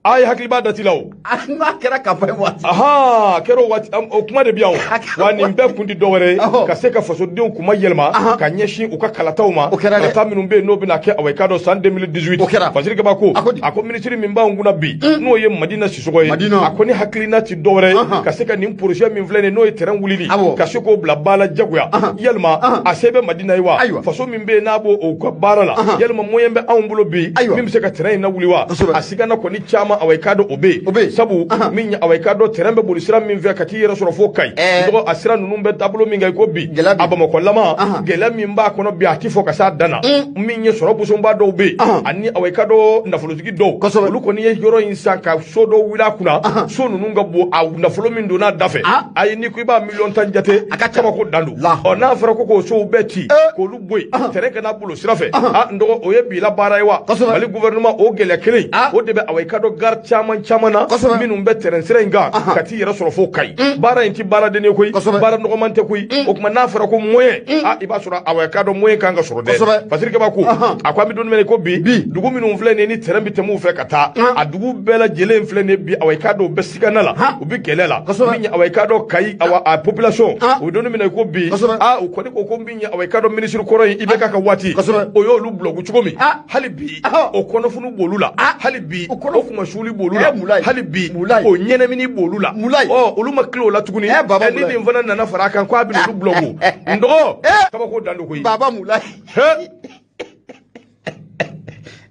a ye hakili b'a dati la o. N'a kɛra campagne waati. Ahan a kɛra o waati o kuma de bɛ yan o. Wa nin bɛɛ kun tɛ dɔwɛrɛ ye. Ka se ka fasodenw kuma yɛlɛma. Ka ɲɛsin u ka kalataw ma. O kɛra dɛ. Kalata minnu bɛ yen n'o bɛna kɛ awa i k'a dɔn san 2018. O kɛra. Fasiri Keba ko. A ko minisiri min b'anw kunna bi. N'o ye Madina Sisoko ye. Madina. A ko ni hakilina ti dɔwɛrɛ ye. Ka se ka nin projet min filɛ nin ye n'o ye terrain wulili. Ka se k'o bila ba la jagoya. Yalima a se bɛ Madina ye wa. Faso min bɛ yen n'a b'o o ka baara la. Yalima moyen bɛ anw bolo bi. Min bɛ se ka terrain in lawuli wa. A sigana kɔni caman awa i k'a dɔn o bɛ yen sabu min ye awa i k'a dɔn terrain bɛ boli sira min fɛ ka t'i yɛrɛ sɔrɔ fo Kayi dɔgɔ a sira ninnu bɛ taabolo min kan i ko bi a Bamakɔlama gɛlɛya min b'a kɔnɔ bi a ti fɔ ka s'a dan na min ye sɔrɔ bosonba dɔw bɛ yen ani awa i k'a dɔn nafolotigi dɔw olu kɔni ye yɔrɔ in san ka so dɔw wuli a kunna so ninnu ka bon a nafolo min donna a da fɛ ayi n'i ko i b'a miliyɔn 10 jate a ka kabako dan don ɔ n'a fɔra ko k'o sow bɛɛ ci k'olu bɔ yen terrain kana bolo sira fɛ a n dɔgɔ o ye bi la baara ye wa Mali gouvernement o gɛlɛya kelen o de bɛ awa i k'a dɔn gare caman caman na minnu bɛ terrain sira in kan ka t'i yɛrɛ sɔrɔ fo Kayi baara in ti baara den ye koyi baara nɔgɔman tɛ koyi o tuma n'a fɔra ko moyen a i b'a sɔrɔ awa i k'a dɔn moyen kan ka sɔrɔ dɛ Fasiri Keba ko a ko an bɛ don min na ko bi dugu minnu filɛ nin ye ni terrain bɛ tɛmɛ u fɛ ka taa a dugu bɛɛ lajɛlen filɛ nin ye bi awa i k'a dɔn u bɛ sigana la u bɛ gɛlɛya la min ye awa i k'a dɔn Kayi awa a population u bɛ don min na ko bi a u kɔni ko ko min ye awa i k'a dɔn minisiri kɔrɔ in IBK ka waati o y'olu bulɔku cogo min hali bi o kɔnɔfunu b'olu la hali bi o kumasuli b'olu la hali bi o ɲɛnamini b'olu la ɔ olu ma tila o la tuguni ni nin fana nana fara a kan k'a bɛna olu bulɔku n dɔgɔ kabako dan don koyi Baba Mulayi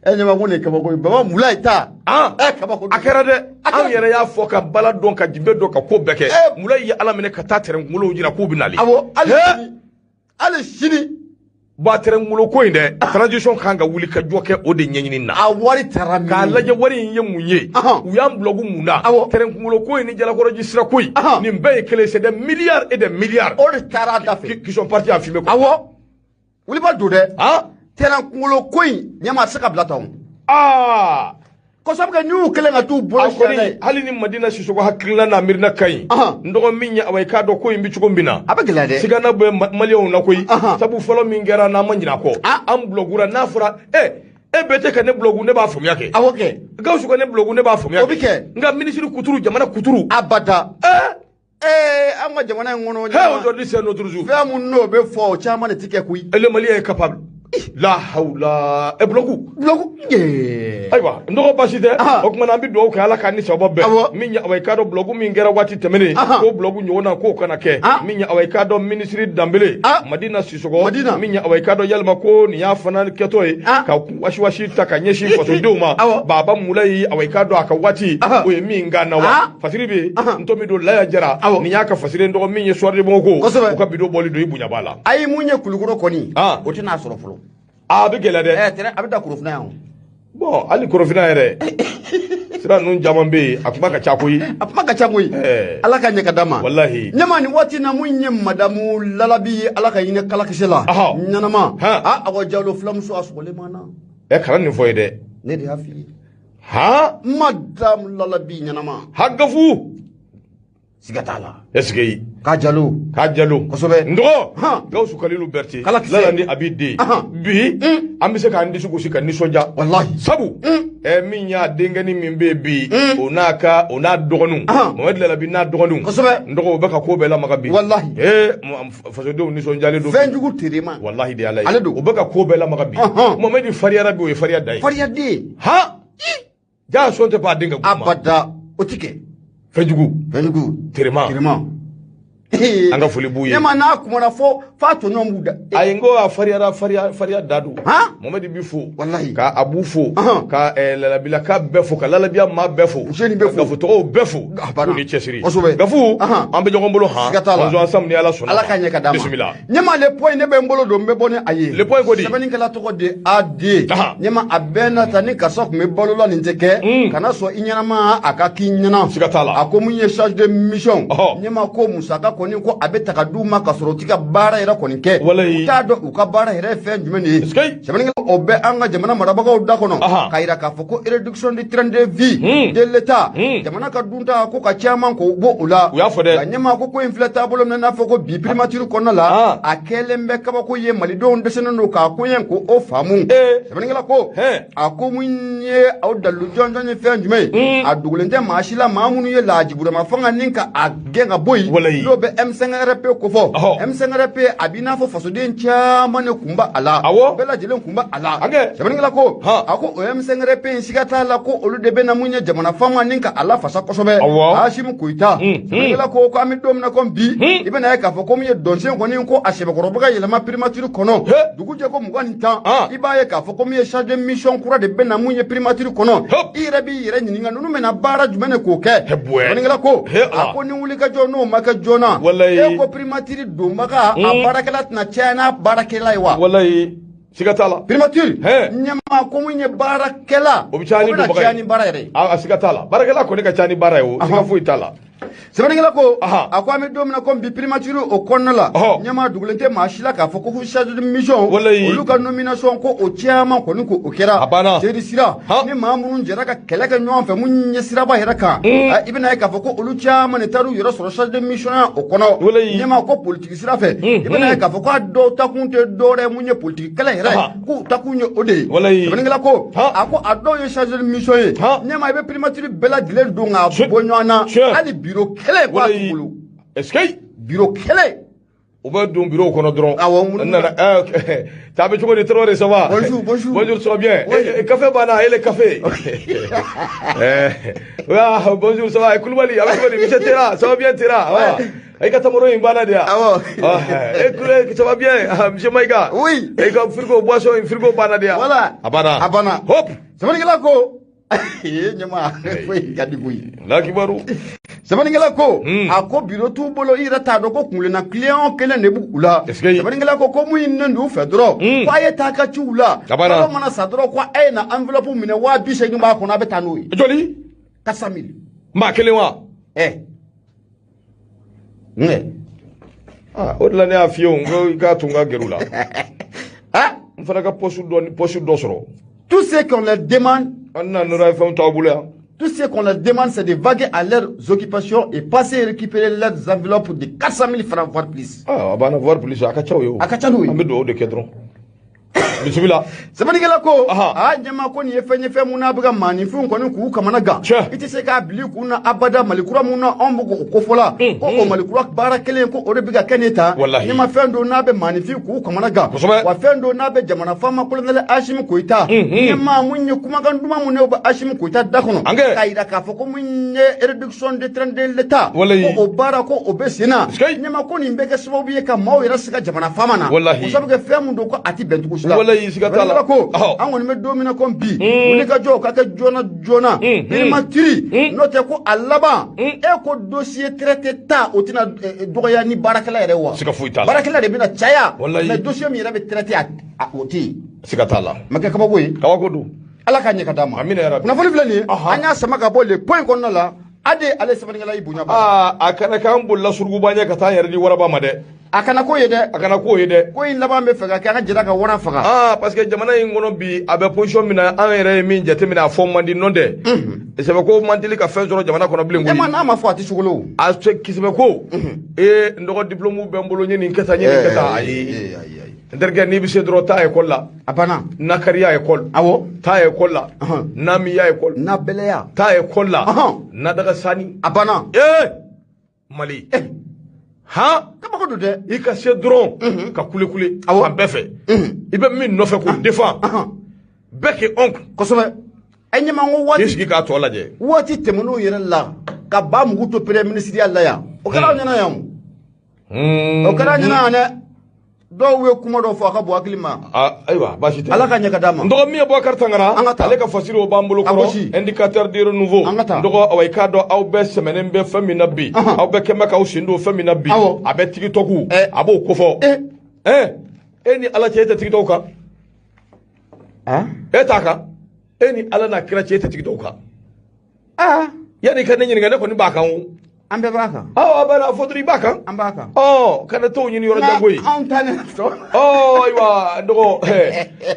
e ɲɛma ko nin ye kabako ye Baba Mulayi ta kabako a kɛra dɛ anw yɛrɛ y'a fɔ ka bala dɔn ka jibe dɔn ka ko bɛɛ kɛ Mulayi ye Ala minɛ ka taa terrain kunkolow jira k'u bɛ nalen awɔ hali sini bon a terrain kunkolo ko in dɛ transition kan ka wuli ka jɔ kɛ o de ɲɛɲini na a wari taara min k'a lajɛ wari in ye mun ye u y'an bulɔku mun na terrain kunkolo ko in ni Jalakɔrɔji sira ko in nin bɛɛ ye kelen c'est des milliards et des milliards o de taara a da fɛ qui sont partis en fumée awɔ wuli ba don dɛ Terrain kunkolo ko in ɲɛma a tɛ se ka bila tan. Aa. Kosɛbɛ kɛ n'u kɛlen ka t'u bolo siyɛ. Hali ni Madina Sisoko hakilina n'a miirina ka ɲi. N dɔgɔ min ye awa i k'a dɔn ko in bɛ cogo min na. A bɛ gɛlɛya dɛ. Sigana bɛ maliyɛnw na koyi. Sabu fɔlɔ min kɛra n'an ma ɲinɛ a kɔ. An bulɔkura n'a fɔra e bɛɛ tɛ ka ne bulɔku ne b'a faamuya kɛ. Awɔ kɛ. Gawusu ka ne bulɔku ne b'a faamuya kɛ. O bɛ kɛ. Nka minisiri kuturu jamana kuturu. Abada. An ka jamana in kɔnɔ. Aujourd'hui c'est notre jour. Fɛn mun n'o bɛ fɔ o caman de ti kɛ koyi. Le Malien est capable. La hawla bloku bloku ayiwa n dɔgɔ basi tɛ o tuma na an bɛ dugawu kɛ Ala k'an ni sababa bɛn min ye awa i k'a dɔn bloku min kɛra waati tɛmɛnen ko bloku ɲɔgɔn na k'o kana kɛ min ye awa i k'a dɔn minisiri Danbele Madina Sisoko min ye awa i k'a dɔn yalima ko nin y'a fana kɛtɔ ye ka wasiwasi ta ka ɲɛsin fasodenw ma Baba Mulayi awa i k'a dɔn a ka waati o ye min kan na wa fasiri bɛ yen n to min don Laya Jara nin y'a ka fasiri dɔgɔ min ye Soir de Bamako u ka bidon bɔli don i bonya b'a la. Ayi mun ye Kulukɔrɔ kɔni o tɛna sɔrɔ fɔlɔ. A bɛ gɛlɛya dɛ. A bɛ taa Korofina yan. Bon hali Korofina yɛrɛ sira ninnu caman bɛ yen a kuma ka ca koyi. A kuma ka ca koyi. Ala ka ɲɛ ka d'a ma. Walahi. Ɲɛma nin waati na mun ye madamu Lalabi ye Ala ka hinɛ kalakisɛ la. Ɲɛnama. Awa Jalo filamuso a sɔgɔlen ma na. Kana nin fɔ ye dɛ. Ne de y'a f'i ye. Han. Madamu Lalabi ɲɛnama. Ha Gafu. Siga t'a la. Est-ce que. K'a Jalo. K'a Jalo. Kosɛbɛ. N dɔgɔ. Gawusu Kalilu Berete. Lala ni a b'i den. Bi an bɛ se k'an disi gosi ka nisɔndiya. Walahi. Sabu. Min y'a denkɛnin min bɛ yen bi. O n'a ka o n'a dɔgɔninw. Mohamed Lalabi n'a dɔgɔninw. Kosɛbɛ. N dɔgɔ o bɛ ka ko bɛɛ lamaga bi. Walahi. Fasodenw nisɔndiyalen don. Fɛnjugu terima. Walahi de y'Ala ye. Ale don. O bɛ ka ko bɛɛ lamaga bi. Mohamed fariyara bi o ye fariya da ye. Fariya den. Han. Ja sɔn tɛ ban a den ka kuma. Abada o ti kɛ. Fɛnjugu. Fɛnjugu. Terima. Terima. An ka foli b'u ye. Ne ma n'a kumana fo f'a tɔɲɔgɔn b'u da. Ayi n ko a fariyara fariya da don. Mohamed b'i fo. Walahi. Ka Abu fo. Ka Lalabilaka bɛɛ fo ka Lalabiya maa bɛɛ fo. Useni bɛɛ fo. Gafu tɔgɔw bɛɛ fo. K'u ni cɛsiri. Kosɛbɛ. Gafu an bɛ ɲɔgɔn bolo han. Siga t'a la. On ensemble ni Ala sɔnna. Ala ka ɲɛ ka d'a ma. Bisimila. Ɲɛma le point ne bɛ n bolo don n bɛ bɔ ni a ye. Le point ko di. Sɛbɛnnikɛla tɔgɔ de AD. Ɲɛma a bɛɛ n'a ta ni karisa tun bɛ balo la nin tɛ kɛ. Kana sɔn i ɲɛnama a ka k'i ɲɛna. Siga t'a la. A ko mun ye charge de mission. Ɲɛma ko musaka kɔni ko a bɛ ta ka d'u ma ka sɔrɔ u ti ka baara yɛrɛ kɔni kɛ. U t'a dɔn u ka baara yɛrɛ ye fɛn jumɛn de ye. Sɛbɛnnikɛla o bɛ an ka jamana marabagaw da kɔnɔ. K'a yira k'a fɔ ko réduction du train de vie de l'État. Jamana ka dunta ko ka caman k'o bɔ o la. U y'a fɔ dɛ. Nka ɲɛmaa ko ko in filɛ taabolo min na n'a fɔ ko bi primature kɔnɔna la. A kɛlen bɛ kabako ye malidenw dɛsɛlen don k'a ko ɲɛ k'o faamu. Sɛbɛnnikɛla ko. A ko mun ye aw dalilu jɔnjɔn ye fɛn jumɛn ye. A dogolen tɛ maa si la maa minnu ye laajiburama fanga ni ka a gɛn ka bɔ yen. N'o bɛ M5RP ko fɔ. M5RP a b'i n'a fɔ fasoden caman de kun b'a la. Bɛɛ lajɛlen kun b'a la. Sɛbɛnnikɛla ko. A ko o M5RP in siga t'a la ko olu de bɛ na mun ye jamana faama ni ka a lafasa kosɛbɛ. Asimi Goyita. Sɛbɛnnikɛla ko an bɛ don min na komi bi. I bɛna ye k'a fɔ ko min ye dɔnsen kɔni ko a sɛbɛkɔrɔ bɛ ka yɛlɛma primature kɔnɔ. Dugu jɛ ko 21. I b'a ye k'a fɔ ko min ye charge de mission kura de bɛ na mun ye primature kɔnɔ. I yɛrɛ b'i yɛrɛ ɲininka ninnu bɛna baara jumɛn de k'o kɛ. Sɛbɛnnikɛla ko. A ko ni wulikajɔ n'o ma kɛ joona. E ko primature donbaga a baarakɛla tɛna caya n'a baarakɛla ye wa. Walayi siga t'a la. Primature ɲɛmaa ko mun ye baarakɛla. O bɛ caya ni baara yɛrɛ ye. A siga t'a la baarakɛla kɔni ka ca ni baara ye o siga foyi t'a la. Sɛbɛnnikɛla ko a ko an bɛ don min na komi bi primature o kɔnɔna la. Ɲɛmaa dogolen tɛ maa si la k'a fɔ ko charge de mission. Olu ka nomination ko o caman kɔni ko o kɛra. A banna. Seyidi Sira ni maa minnu jɛra ka kɛlɛ kɛ ɲɔgɔn fɛ mun ye siraba yɛrɛ kan. I bɛna ye k'a fɔ ko olu caman de taar'u yɛrɛ sɔrɔ charge de mission ya o kɔnɔ. Ɲɛmaa ko politique sira fɛ. I bɛna ye k'a fɔ ko a dɔw takun tɛ dɔwɛrɛ mun ye politique kɛlɛ yɛrɛ. K'u takun ye o de ye. Sɛbɛnnikɛla ko a ko a dɔw ye charge de mission ye. Ɲɛmaa i bɛ primature bɛɛ lajɛlen don k'a bɔ ɲɔgɔn na. Hali bureau kelen b'a bolo. Est-ce que bureau kelen o bɛ don bureau kɔnɔ dɔrɔn. Awɔ. N nana taa bɛ cogo di Traoré ça va. Bonjour bonjour. Bonjour ça va bien. Café banna et le café. Bonjour ça va Koulibaly a bɛ cogo di monsieur Tera ça va bien Tera. I ka tamaro in banna de ya. Awɔ. Ça va bien monsieur Maïga. Oui. I ka frigo boisson in frigo banna de ya. Voilà. A banna. A banna. Hop. Sɛbɛnnikɛla ko. Ɲɛmaa foyi ka di koyi. Lakibaru. Sɛbɛnnikɛla ko a ko bureau t'u bolo i yɛrɛ t'a dɔn ko kunkilenna client kelen de b'u la. Sɛbɛnnikɛla ko ko mun ɲininen don u fɛ dɔrɔn ko a ye taa ka ciw la. Kalo mana sa dɔrɔn ko a ye na enveloppe minɛ 80 000 b'a kɔnɔ a bɛ taa n'o ye. Joli? 400 000. Maa kelen wa? O de la ne y'a f'i ye o n ko i k'a to n ka gɛrɛ u la. N N fana ka poste dɔ sɔrɔ. Tout ce qu'on leur demande. An na nɔrɔ ye fɛnw t'aw bolo yan. Tout ce qu'on leur demande, c'est de vaguer à leurs occupations et passer et récupérer leurs enveloppes de 400 000 francs, voire plus. Ah, bah, voire plus, à ka ca o ye o. A ka ca n'o ye. An bɛ dugawu de kɛ dɔrɔn. Bisimila. Sɛbɛnnikɛla ko, aa ɲɛma ko nin ye fɛn ye fɛn mun n'a bɛ ka maaninfinw kɔni k'u kamana gan. I tɛ se k'a bila i kun na abada Mali kura mun na anw bɛ k'o kofɔ la. Ko o Mali kura baara kelen ko o de bɛ ka kɛ nin tan. Ɲɛma fɛn don n'a bɛ maaninfin k'u kamana gan. Wa fɛn don n'a bɛ jamana faama colonel Assimi Goïta. Ɲɛma mun ye kumakan duman mun n'o bɛ Assimi Goïta da kɔnɔ. K'a yira k'a fɔ ko mun ye réduction de train de l'État. Ko o baara ko o bɛ sen na. Ɲɛma ko nin bɛ kɛ sababu ye ka maaw yɛrɛ se ka jamana faama na. O sabu kɛ fɛn mun don ko a ti bɛn cogo si la. Wallahi siga t'a la. Ko an kɔni bɛ don min na ko bi wuli ka jɔ ka kɛ joona joona primature n'o tɛ ko a laban e ko dossier traité ta o tɛna dɔgɔya ni baarakɛla yɛrɛ wa. Siga foyi t'a la. Baarakɛla de bɛna caya. Mais dossier min yɛrɛ bɛ traité a o tɛ yen. Siga t'a la. Ma kɛ kabako ye. Kabako don. Ala k'a ɲɛ ka d'a ma. Amina yarabi. Kunnafoni filɛ nin ye an y'a sama ka bɔ le point kɔnɔna la. Ade ale sɛbɛnnikɛla y'i bonya ba. Aa a kana k'an bolila surukuba ɲɛ ka taa an yɛrɛ di waraba ma dɛ. A kana ko ye dɛ. A kana ko ye dɛ. Ko in laban bɛ fɛ ka kɛ an ka jɛra ka wara faga. Aa parce que jamana in kɔnɔ bi a bɛ position min na an yɛrɛ ye min jateminɛ a fɔ man di nɔ dɛ. Sɛbɛ ko man deli ka fɛn sɔrɔ jamana kɔnɔ bilen koyi. E ma n'a ma fɔ a tɛ sogolo o. A sɛbɛ ko. Ee n dɔgɔ diplôme bɛ n bolo n ye nin kɛ tan n ye nin kɛ tan ayi. N terikɛ n'i bɛ se dɔrɔn taa école la. A banna. Nakariya école. Awɔ. Taa école la. Namiya école. Nabɛlɛya. Taa école la. Nadaga sani. A banna. Ee Mali. Han. Kabako don dɛ. I ka se dɔrɔn ka kule kule. Awɔ. Fan bɛɛ fɛ. I bɛ min nɔfɛ k'o défend. Bɛɛ k'i oncle. Kosɛbɛ. Ɛ ɲɛma n ko waati. K'i sigi k'a tɔ lajɛ. Waati tɛmɛn'o yɛrɛ la ka ba mugu to premier ministre ya la yan. O kɛra aw ɲɛna yan o. O kɛra aw ɲɛna yan dɛ. Dɔw ye kuma dɔw fɔ a ka bɔ hakili ma. Ayiwa baasi tɛ. Ala ka ɲɛ ka d'a ma. N dɔgɔ min ye Boubacar Tangara. An ka taa. Ale ka fasiri o b'an bolo kɔrɔ. Indicateur de renouveau. An ka taa. N dɔgɔ awa i k'a dɔn aw bɛɛ sɛmɛnen bɛ fɛn min na bi. Aw bɛɛ kɛn bɛ k'aw sen don fɛn min na bi. Awɔ. A bɛ TikTok. A b'o kofɔ. E ni Ala cɛ e tɛ TikTok kan. E t'a kan. E ni Ala n'a kira cɛ e tɛ TikTok kan. Yanni i ka ne ɲininka ne kɔni b'a kan o. An bɛɛ b'a kan. Awɔ a b'a fɔ dɔrɔn i b'a kan. An b'a kan. Ɔ kana t'o ɲini yɔrɔ jan koyi. Anw ta ne sɔn. Ɔ ayiwa dɔgɔ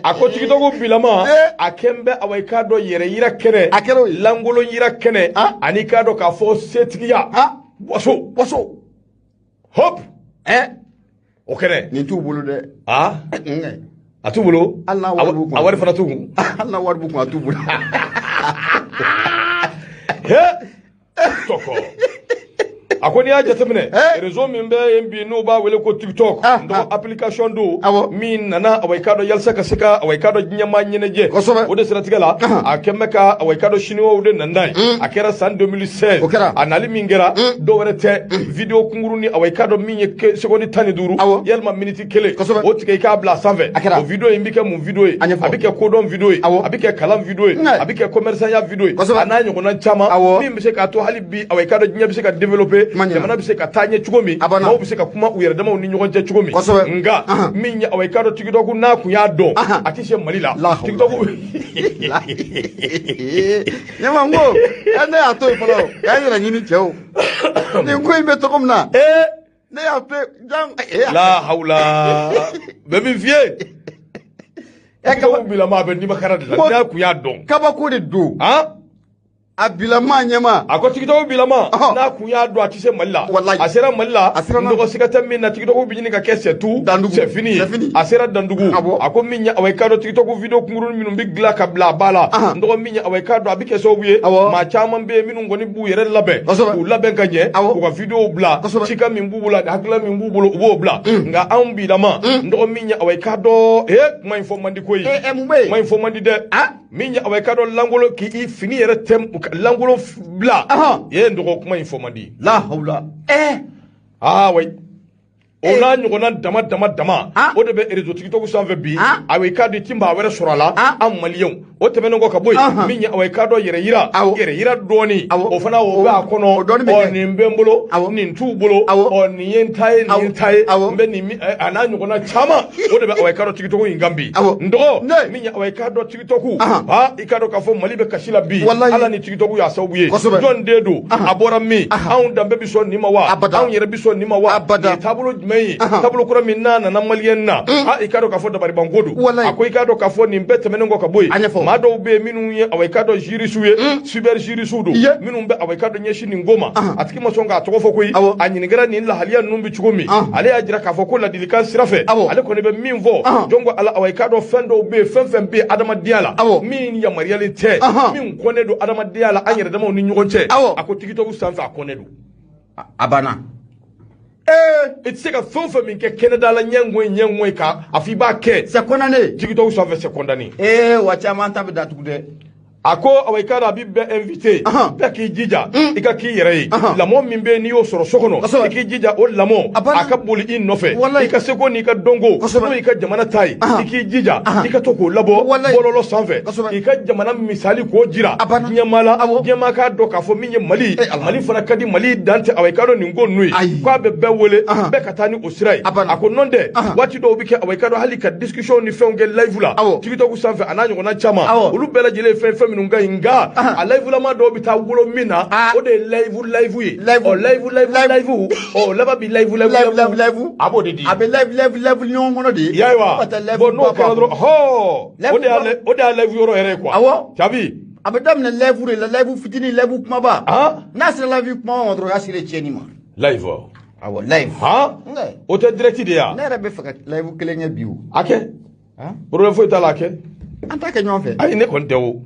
a ko TikTok bilama a kɛn bɛ awa i k'a dɔn yɛrɛ yira kɛnɛ. A kɛra o ye. Lankolon yira kɛnɛ. Ani i k'a dɔn k'a fɔ setigiya. Waso. Waso. Hop. O kɛnɛ. Nin t'u bolo dɛ. A t'u bolo. Hali n'a wari b'u kun. A wari fana t'u kun. Hali n'a wari b'u kun a t'u bolo. Tɔkɔ. A ko n'i y'a jateminɛ réseau min bɛ yen bi n'u b'a wele ko TikTok donc application don min nana awa i k'a dɔn yalisa ka se ka awa i k'a dɔn diɲɛmaa ɲɛnajɛ o de siratigɛ la a kɛn bɛ ka awa i k'a dɔn chinois de nana n'a ye a kɛra san 2016 a nali min kɛra dɔw wɛrɛ tɛ vidéo kunkurunin awa i k'a dɔn min ye seconde 15 yalima minute 1 o tigɛ i k'a bila a sanfɛ o vidéo in bɛ kɛ mun vidéo ye a bɛ kɛ kodɔn vidéo ye a bɛ kɛ kalan vidéo ye a bɛ kɛ commerçant ya vidéo ye a n'a ɲɔgɔnna caman min bɛ se k'a to hali bi awa i k'a dɔn diɲɛ bɛ se ka développer jamana bɛ se ka taa ɲɛ cogo min maaw bɛ se ka kuma u yɛrɛ damaw ni ɲɔgɔn cɛ cogo min nka min ye awa i k'a dɔn TikTok n'a kun y'a dɔn a tɛ se Mali la TikTok ɲɛma n ko ne y'a to yen fɔlɔ k'an yɛrɛ ɲini cɛw nin ko in bɛ cogo min na ne y'a to yen la hawla bɛɛ bɛ fiyɛ TikTok bilama a bɛ nimakara de la n'a kun y'a dɔn kabako de don A bilama ɲɛma. A ko TikTok bilama n'a kun y'a dɔn a tɛ se Mali la. A sera Mali la. N dɔgɔ siga tɛ min na TikTok bɛ ɲini ka kɛ c'est tout. C'est fini ye. A sera Dandugu. A ko min ye awa i k'a dɔn TikTok vidéo kunkurunin minnu bɛ dilan ka bila a ba la. N dɔgɔ min ye awa i k'a dɔn a bɛ kɛ sababu ye. Maa caman bɛ yen minnu kɔni b'u yɛrɛ labɛn. K'u labɛn ka ɲɛ. K'u ka vidéo bila. Cikan min b'u bolo ani hakilina min b'u bolo u b'o bila. Nka anw bilama n dɔgɔ min ye awa i k'a dɔn kuma in fɔ man di koyi. Kuma in fɔ man di dɛ. Min ye awa i k'a dɔn lankolon k'i fini yɛrɛ tɛ lankolon bila ye n dɔgɔ kuma in fɔ man di. La hawla. Ah oui. O n'a ɲɔgɔnna dama dama dama o de bɛ réseau TikTok sanfɛ bi awa i k'a dɔn i ti maa wɛrɛ sɔrɔ a la an maliyɛnw O tɛmɛnen kɔ ka bɔ yen, min ye awa i k'a dɔn yɛrɛ yira, yɛrɛ yira dɔɔni, o fana o b'a kɔnɔ. Ɔ nin bɛ n bolo, nin t'u bolo, ɔ nin ye n ta ye, nin ye n ta ye, n bɛ nin a n'a ɲɔgɔnna caman, o de bɛ awa i k'a dɔn TikTok in kan bi. N dɔgɔ, min ye awa i k'a dɔn TikTok, i k'a dɔn k'a fɔ Mali bɛ kasi la bi, Ala ni TikTok y'a sababu ye. Jɔn den don, a bɔra min, anw danbe bɛ sɔn nin ma wa, anw yɛrɛ bɛ sɔn nin ma wa, nin ye taabolo jumɛn ye, taabolo kura min n'a nana maliyɛn na, i k'a dɔn k'a fɔ dabalibanko don. A ko i k'a dɔn k'a fɔ nin bɛɛ tɛmɛnen kɔ ka bɔ yen, maa dɔw bɛ yen minnu ye awa i k'a dɔn jurisiw ye, cyber jurisiw don, minnu bɛ awa i k'a dɔn ɲɛsin nin ko ma, a tigi ma sɔn k'a tɔgɔ fɔ koyi. A ɲininkara nin lahaliya ninnu bɛ cogo min, ale y'a jira k'a fɔ ko ladilikan sira fɛ, ale kɔni bɛ min fɔ, jɔn ko Ala, awa i k'a dɔn fɛn dɔw bɛ yen, fɛn fɛn bɛ yen adamadenya la, min yamaruyalen tɛ, min kɔnnen don adamadenya la an yɛrɛ damaw ni ɲɔgɔn cɛ, a ko TikTok sanfɛ a kɔnnen don. A banna. I tɛ se ka fɛn o fɛn min kɛ kɛnɛda la ɲɛngoyi ka a fɔ i b'a kɛ. C'est condamné. TikTok sanfɛ c'est condamné. Wa caman ta bɛ datugu dɛ. A ko awa i k'a dɔn a bɛ bɛɛ invité, bɛɛ k'i jija i ka k'i yɛrɛ ye. Lamɔ min bɛ yen n'i y'o sɔrɔ so kɔnɔ, i k'i jija o lamɔ a ka boli i nɔfɛ, i ka seko n'i ka dɔnko, n'o y'i ka jamana ta ye, i k'i jija i ka to k'o labɔ bɔlɔlɔ sanfɛ, k'i ka jamana misali k'o jira diɲɛmaa la, diɲɛmaa k'a dɔn k'a fɔ min ye Mali, Mali fana ka di, Mali dan tɛ awa i k'a dɔn nin ko ninnu ye, k'a bɛ bɛɛ wele, bɛɛ ka taa ni o sira ye. A ko nɔn tɛ, waati dɔw bɛ kɛ awa i k'a dɔn hali ka discussion ni fɛnw kɛ live la TikTok sanfɛ a n'a ɲɔgɔnna caman, olu bɛɛ lajɛlen ye fɛn minnu ka ɲi, nka a live lama dɔw bɛ taa wolo min na, o de ye live ye. Ɔ live ɔ laban bi live a b'o de di, a bɛ live ɲɔgɔn kɔnɔ de. I y'a ye wa, bon n'o kɛra dɔrɔn, hɔn, o de y'a live yɔrɔ yɛrɛ ye quoi. Awɔ. Jabi. A bɛ daminɛ live de la, live fitinin, live kumaba. N'a sera live kumaba ma dɔrɔn, o y'a sera tiɲɛni ma. Live. Awɔ, live. O tɛ direct de ye wa? Ne yɛrɛ bɛ fɛ ka live kelen kɛ bi o. A kɛ. Problème foyi t'a la, a kɛ. An t'a kɛ ɲɔgɔn fɛ. Ayi, ne kɔni tɛ o.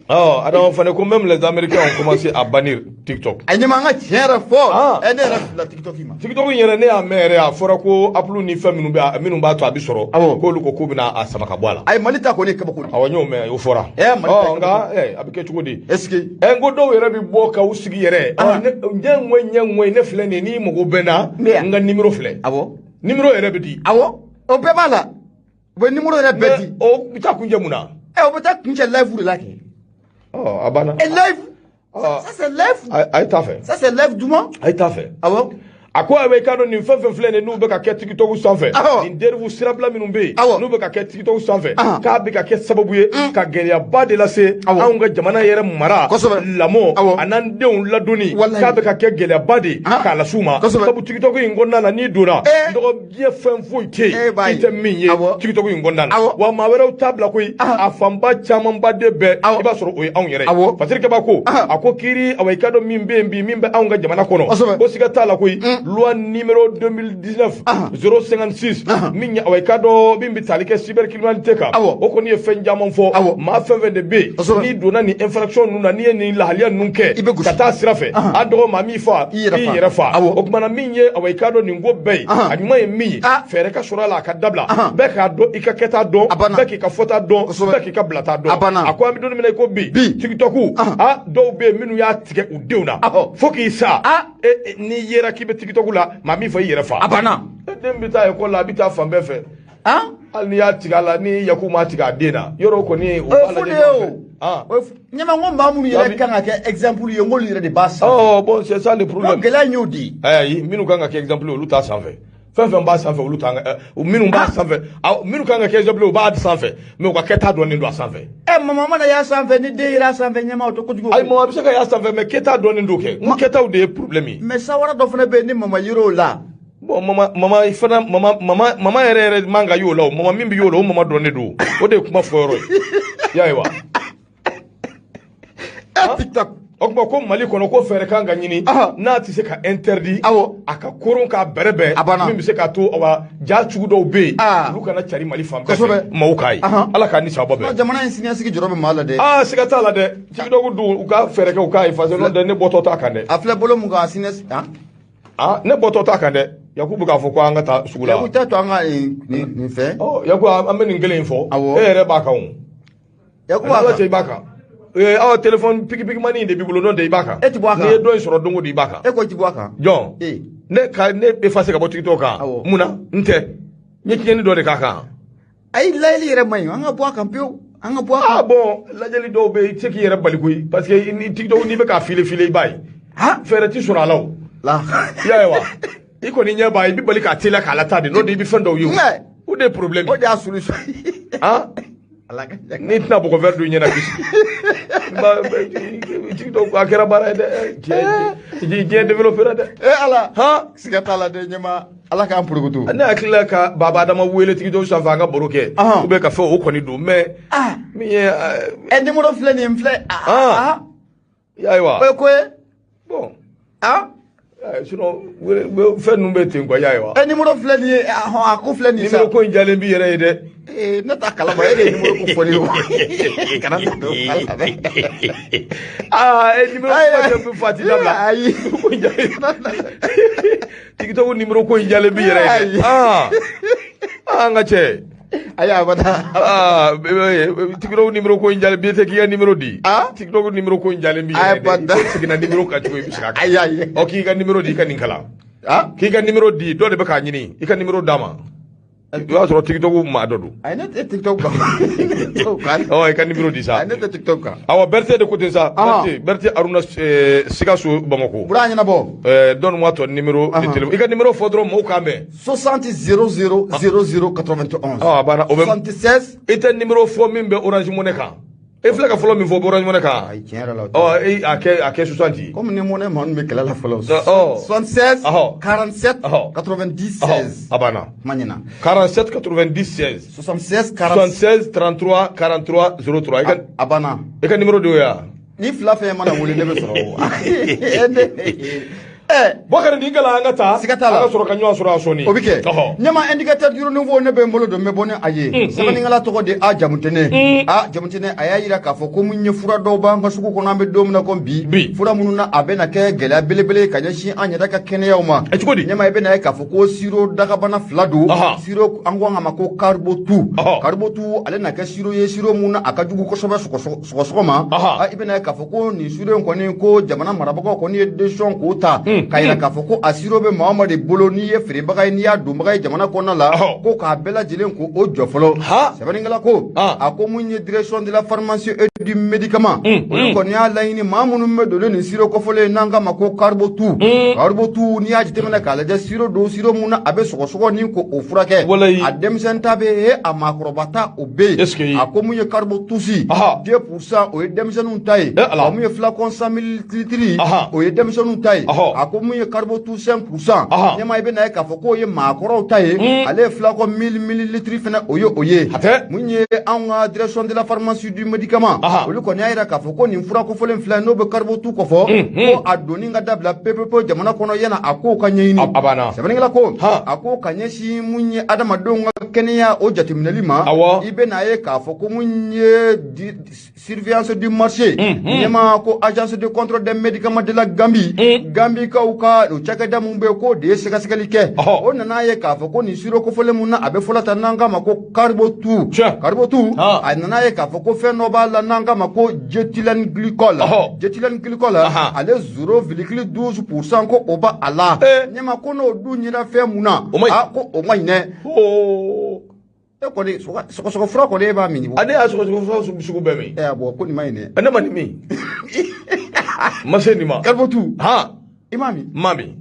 Oh, Adama Fane ko même les Américains ont commencé à bannir TikTok. Ayi, ne ma an ka tiɲɛ yɛrɛ fɔ. Ne yɛrɛ filila TikTok ma. TikTok yɛrɛ ne y'a mɛn yɛrɛ, a fɔra ko Apple ni fɛn minnu bɛ minnu b'a to a bɛ sɔrɔ. K'olu ko k'u bɛna a sama ka bɔ a la. Ayi, Mali ta kɔni ye kabako de. Awɔ, n y'o mɛn, o fɔra. Mali ta. Nka a bɛ kɛ cogo di? Est ce que. N ko dɔw yɛrɛ bɛ bɔ k'u sigi yɛrɛ. Ɲɛ ne filɛ nin ye, n'i mago bɛ n na, n ka numéro filɛ. Awɔ. Numéro yɛrɛ bɛ di. Awɔ, o bɛɛ b'a la. U bɛ numéro yɛrɛ bɛɛ di. O bɛ taa kuncɛ mun na? O bɛ taa kuncɛ live de la kɛ. A banna. Live. Ça c'est live. A ye t'a fɛ. Ça c'est live duman. A ye t'a fɛ. Awɔ. A ko a k'a dɔn nin fɛn fɛn filɛ nin n'u bɛ ka kɛ TikTok sanfɛ, nin dérive sirabila minnu bɛ yen, n'u bɛ ka kɛ TikTok sanfɛ, k'a bɛ ka kɛ sababu ye ka gɛlɛyaba de lase anw ka jamana yɛrɛ mara, lamɔ a n'an denw ladonni, k'a bɛ ka kɛ gɛlɛyaba de ye k'a las'u ma. Sabu TikTok in kɔnɔna la, n'i donna, dɔgɔ diɲɛ fɛn foyi tɛ yen i tɛ min ye TikTok in kɔnɔna na. Wa maa wɛrɛw t'a bila koyi, a fanba camanba de bɛɛ i b'a sɔrɔ o ye anw yɛrɛ ye. Fasiri Kaba ko a ko kiiri awa i k'a dɔn min bɛ yen bi, min bɛ anw ka jamana kɔnɔ, ko siga t'a la koyi. Loi numéro 2019 056 min ye awa i k'a dɔn min bɛ tali kɛ cybercriminalité kan, o kɔni ye fɛn caman fɔ. Maa fɛn fɛn de bɛ yen n'i donna nin infraction ninnu na, n'i ye nin lahaliya ninnu kɛ ka taa sira fɛ, a dɔgɔ maa min fa i yɛrɛ fa. O kumana min ye awa i k'a dɔn nin ko bɛɛ ye, a ɲuman ye min ye, fɛɛrɛ ka sɔrɔ a la a ka dabila, bɛɛ k'a dɔn i ka kɛta dɔn, bɛɛ k'i ka fɔta dɔn, bɛɛ k'i ka bilata dɔn. A ko an bɛ don min na i ko bi, TikTok dɔw bɛ yen minnu y'a tigɛ u denw na fo k'i sa, n'i yera k'i bɛ TikTok la, maa min fɔ i yɛrɛ fa. A banna. Den bɛ taa ekɔli la, a bɛ taa fan bɛɛ fɛ. Hali n'i y'a tigɛ a la, ni Yaku m'a tigɛ a den na, yɔrɔ kɔni. O ye fu de ye o. Ɲɛma, n ko maa minnu yɛrɛ kan ka kɛ exemple ye, n k'olu yɛrɛ de b'a sanfɛ. Oh bon, c'est ça le problème. Gɛlɛya in y'o de ye. Ayi, minnu kan ka kɛ exemple ye, olu t'a sanfɛ. Fɛn fɛn b'a sanfɛ, olu t'an minnu b'a sanfɛ, minnu kan ka kɛ exemple ye, u b'a sanfɛ, mais u ka kɛta dɔnnen don a sanfɛ. Mama mana y'a sanfɛ, ni den yera a sanfɛ, ɲɛma o tɛ kojugu. Ayi, mama bɛ se ka y'a sanfɛ, mais kɛta dɔnnen don kɛ. N ko kɛtaw de ye problème ye. Mais sawara dɔ fana bɛ yen ni mama yer'o la. Bon, mama fana mama yɛrɛ man ka y'o la o, mama min bɛ y'o la, o mama dɔnnen don. O de ye kuma fɔ yɔrɔ ye. I y'a ye wa? TikTok. O tuma ko Mali kɔnɔ ko fɛɛrɛ kan ka ɲini, n'a tɛ se ka interdit, a ka koron k'a bɛrɛbɛn, min bɛ se k'a to awa ja sugu dɔw bɛ yen, olu kana cari Mali fan bɛɛ fɛ, maaw k'a ye. Ala k'a ni sababa bɛn. Jamana in siniɲɛsigi jɔrɔ bɛ maa la dɛ. Siga t'a la dɛ. TikTok dun, u ka fɛɛrɛ kɛ u k'a effacer, n'o tɛ ne bɔtɔ t'a kan dɛ. A filɛ bolo mun kan, a siniɲɛsigi. Ne bɔtɔ t'a kan dɛ. Yaku bɛ k'a fɔ ko an ka taa sugu la. Yaku t'a to an ka nin fɛ. Yaku, an bɛ nin kelen in fɔ. E yɛrɛ b'a kan o. Yaku b'a kan. Ala cɛ i b'a kan. Aw téléphone piki piki mani de b'i bolo, n'o tɛ i b'a kan. E ti bɔ a kan. N'i ye dɔ in sɔrɔ don o don i b'a kan. E ko i ti bɔ a kan. Jɔn. Ne ka ne effacer ka bɔ TikTok kan. Mun na? N tɛ. N ye tiɲɛni dɔ de k'a kan. Ayi, layɛli yɛrɛ man ɲi, an ka bɔ a kan pewu, an ka bɔ a kan. Ah bon, lajɛli dɔw bɛ yen, i tɛ se k'i yɛrɛ bali koyi, parce que ni TikTok n'i bɛ k'a file file, i b'a ye. Fɛɛrɛ ti sɔrɔ a la o. La. I y'a ye wa? I kɔni ɲɛ b'a ye, i bɛ bali k'a teliya k'a lataa de, n'o tɛ i bɛ fɛn dɔw ye o. O de ye problème ye. O de y'a solution. Han? N'i tɛna bɔgɔ vert don i ɲɛna bi. TikTok a kɛra baara ye dɛ. Diɲɛ développé ra dɛ. Eh Ala. Han? Siga t'a la dɛ, ɲɛma. Ala k'an porokoto. Ne hakili la ka Baba Adama wele TikTok sanfɛ, an ka baro kɛ. Ou bien ka fɛn o kɔni don, mais min ye. Ɛ, numéro filɛ nin ye, n filɛ. I y'a ye wa? O ye ko ye. Bon. Sinon fɛn ninnu bɛ ten quoi, i y'a ye wa? Ɛ, numéro filɛ nin ye, a ko filɛ nin ye sa. Numéro ko in jalen b'i yɛrɛ ye dɛ. Ee, ne t'a kalama, e de ye numéro ko fɔ ne ye o. Kana don a la dɛ. Aa, e numéro ko in fɔ a ti dabila. Ayi. Ko in jalen. TikTok numéro ko in jalen b'i yɛrɛ ye dɛ. Aa, an ka cɛ. Ayi, a bada. Aa, TikTok numéro ko in jalen bi tɛ k'i ka numéro di. TikTok numéro ko in jalen b'i yɛrɛ ye dɛ. I seginna numéro kan cogo i bɛ segin a kan. Ayi, ayi. Ɔ, k'i ka numéro di, i ka nin kalan. K'i ka numéro di, dɔ de bɛ k'a ɲini, i ka numéro d'a ma. I b'a sɔrɔ TikTok maa dɔ don. Ayi, ne tɛ TikTok kan. Ɔ, i ka numéro di sa. Ayi, ne tɛ TikTok kan. Awa, Berete de ko ten sa. Berete Aruna Sikaso Bamako. Bura ɲɛnabɔ. Donne-moi ton numéro de téléphone. I ka numéro fɔ dɔrɔn mɔgɔw k'a mɛn. 60 00 00 91. Ah, a banna o bɛ. 76. I tɛ numéro fɔ min bɛ Orange Money kan. E filɛ ka fɔlɔ min fɔ Orange Money kan. Ayi, tiɲɛ yɛrɛ la. Ɔ, a kɛ 60. Komi ni Money maa ninnu bɛ kɛlɛ la fɔlɔ. 76 47 90 16. A banna. Kuma ɲɛna. 47 90 16. 76 47. 76 33 43 03. A banna. I ka numéro de y'o ye wa? Ni fila fɛn mana wele, ne bɛ sɔrɔ o. Bɔkari, nin kalan an ka taa. Siga t'a la. An ka sɔrɔ ka ɲɔgɔn sɔrɔ a sɔnni. O bɛ kɛ. Ɲɛma, indicateur du renouveau ne bɛ n bolo don, n bɛ bɔ ni a ye. Sɛbɛnnikɛla tɔgɔ de A Jamutɛnɛ. A Jamutɛnɛ, a y'a jira k'a fɔ ko mun ye fura dɔw b'an ka sugu kɔnɔ, an bɛ don min na ko bi. Fura minnu na a bɛna kɛ gɛlɛya belebele ka ɲɛsin an yɛrɛ ka kɛnɛyaw ma. Cogo di? Ɲɛma, i bɛna ye k'a fɔ ko siro dagabana fila don. Siro an ko a ma ko karibotu. Karibotu ale na kɛ siro ye, siro mun na a ka jugu kosɛbɛ sɔgɔsɔgɔ ma. I bɛna ye k'a fɔ ko nin siro in kɔni, ko jamana marabagaw kɔni ye décision k'o ta. K'a yira k'a fɔ ko a siro bɛ maa o maa de bolo, n'i ye feerebaga ye, n'i y'a donbaga ye jamana kɔnɔna la, ko k'a bɛɛ lajɛlen ko o jɔ fɔlɔ. Sɛbɛnnikɛla ko a ko mun ye direction de la pharmacie et du médicament, olu kɔni y'a laɲini maa minnu bɛ don nin siro kɔfɔlen ye n'an k'a ma ko karibotu. Karibotu, n'i y'a jateminɛ k'a lajɛ, siro don, siro mun na a bɛ sɔgɔsɔgɔ ni ko o furakɛ. A denmisɛn ta bɛ yen, a maakɔrɔba ta o bɛ yen. A ko mun ye karibotusi 2%, o ye denmisɛnninw ta ye. A mun ye flacon 100 millilitres, o ye denmisɛnninw ta ye. A ko mun ye karibotu 5%, ɲɛma, i bɛna ye k'a fɔ k'o ye maakɔrɔw ta ye. Ale ye flacon 1000 millilitres fɛnɛ, o ye o ye. Mun ye anw ka direction de la pharmacie du médicament, olu kɔni y'a yira k'a fɔ ko nin fura kofɔlen filɛ, n'o bɛ karibotu kɔfɔ, ko a donni ka dabila pepepe jamana kɔnɔ yanni a kow ka ɲɛɲini. Sɛbɛnnikɛla ko a ko ka ɲɛsin mun ye adamadenw ka kɛnɛya o jateminɛli ma, i bɛna ye k'a fɔ ko mun ye surveillance du marché, ɲɛma, ko agence de contrôle des médicaments de la Gambie, Gambikaw ka o cakɛda mun bɛ yen, k'o de ye sɛgɛsɛgɛli kɛ. O nana ye k'a fɔ ko nin siro kofɔlen mun na a bɛ fɔlɔ ta n'an k'a ma ko karibotu. Karibotu, a nana ye k'a fɔ ko fɛn dɔ b'a la n'an k'a ma ko diéthylène glycol. Diéthylène glycol, ale 0,12% ko o b'a la. Ɲɛma, ko n'o dun yera fɛn mun na, ko o ma ɲi dɛ. E kɔni sɔgɔsɔgɔ fura kɔni e b'a min. Ne y'a sɔgɔsɔgɔ fura sugu bɛɛ min. Ɛ bɔn, ko nin ma ɲi dɛ. Ne ma nin min. Ma se nin ma. Karibotu. I m'a min? Ma min.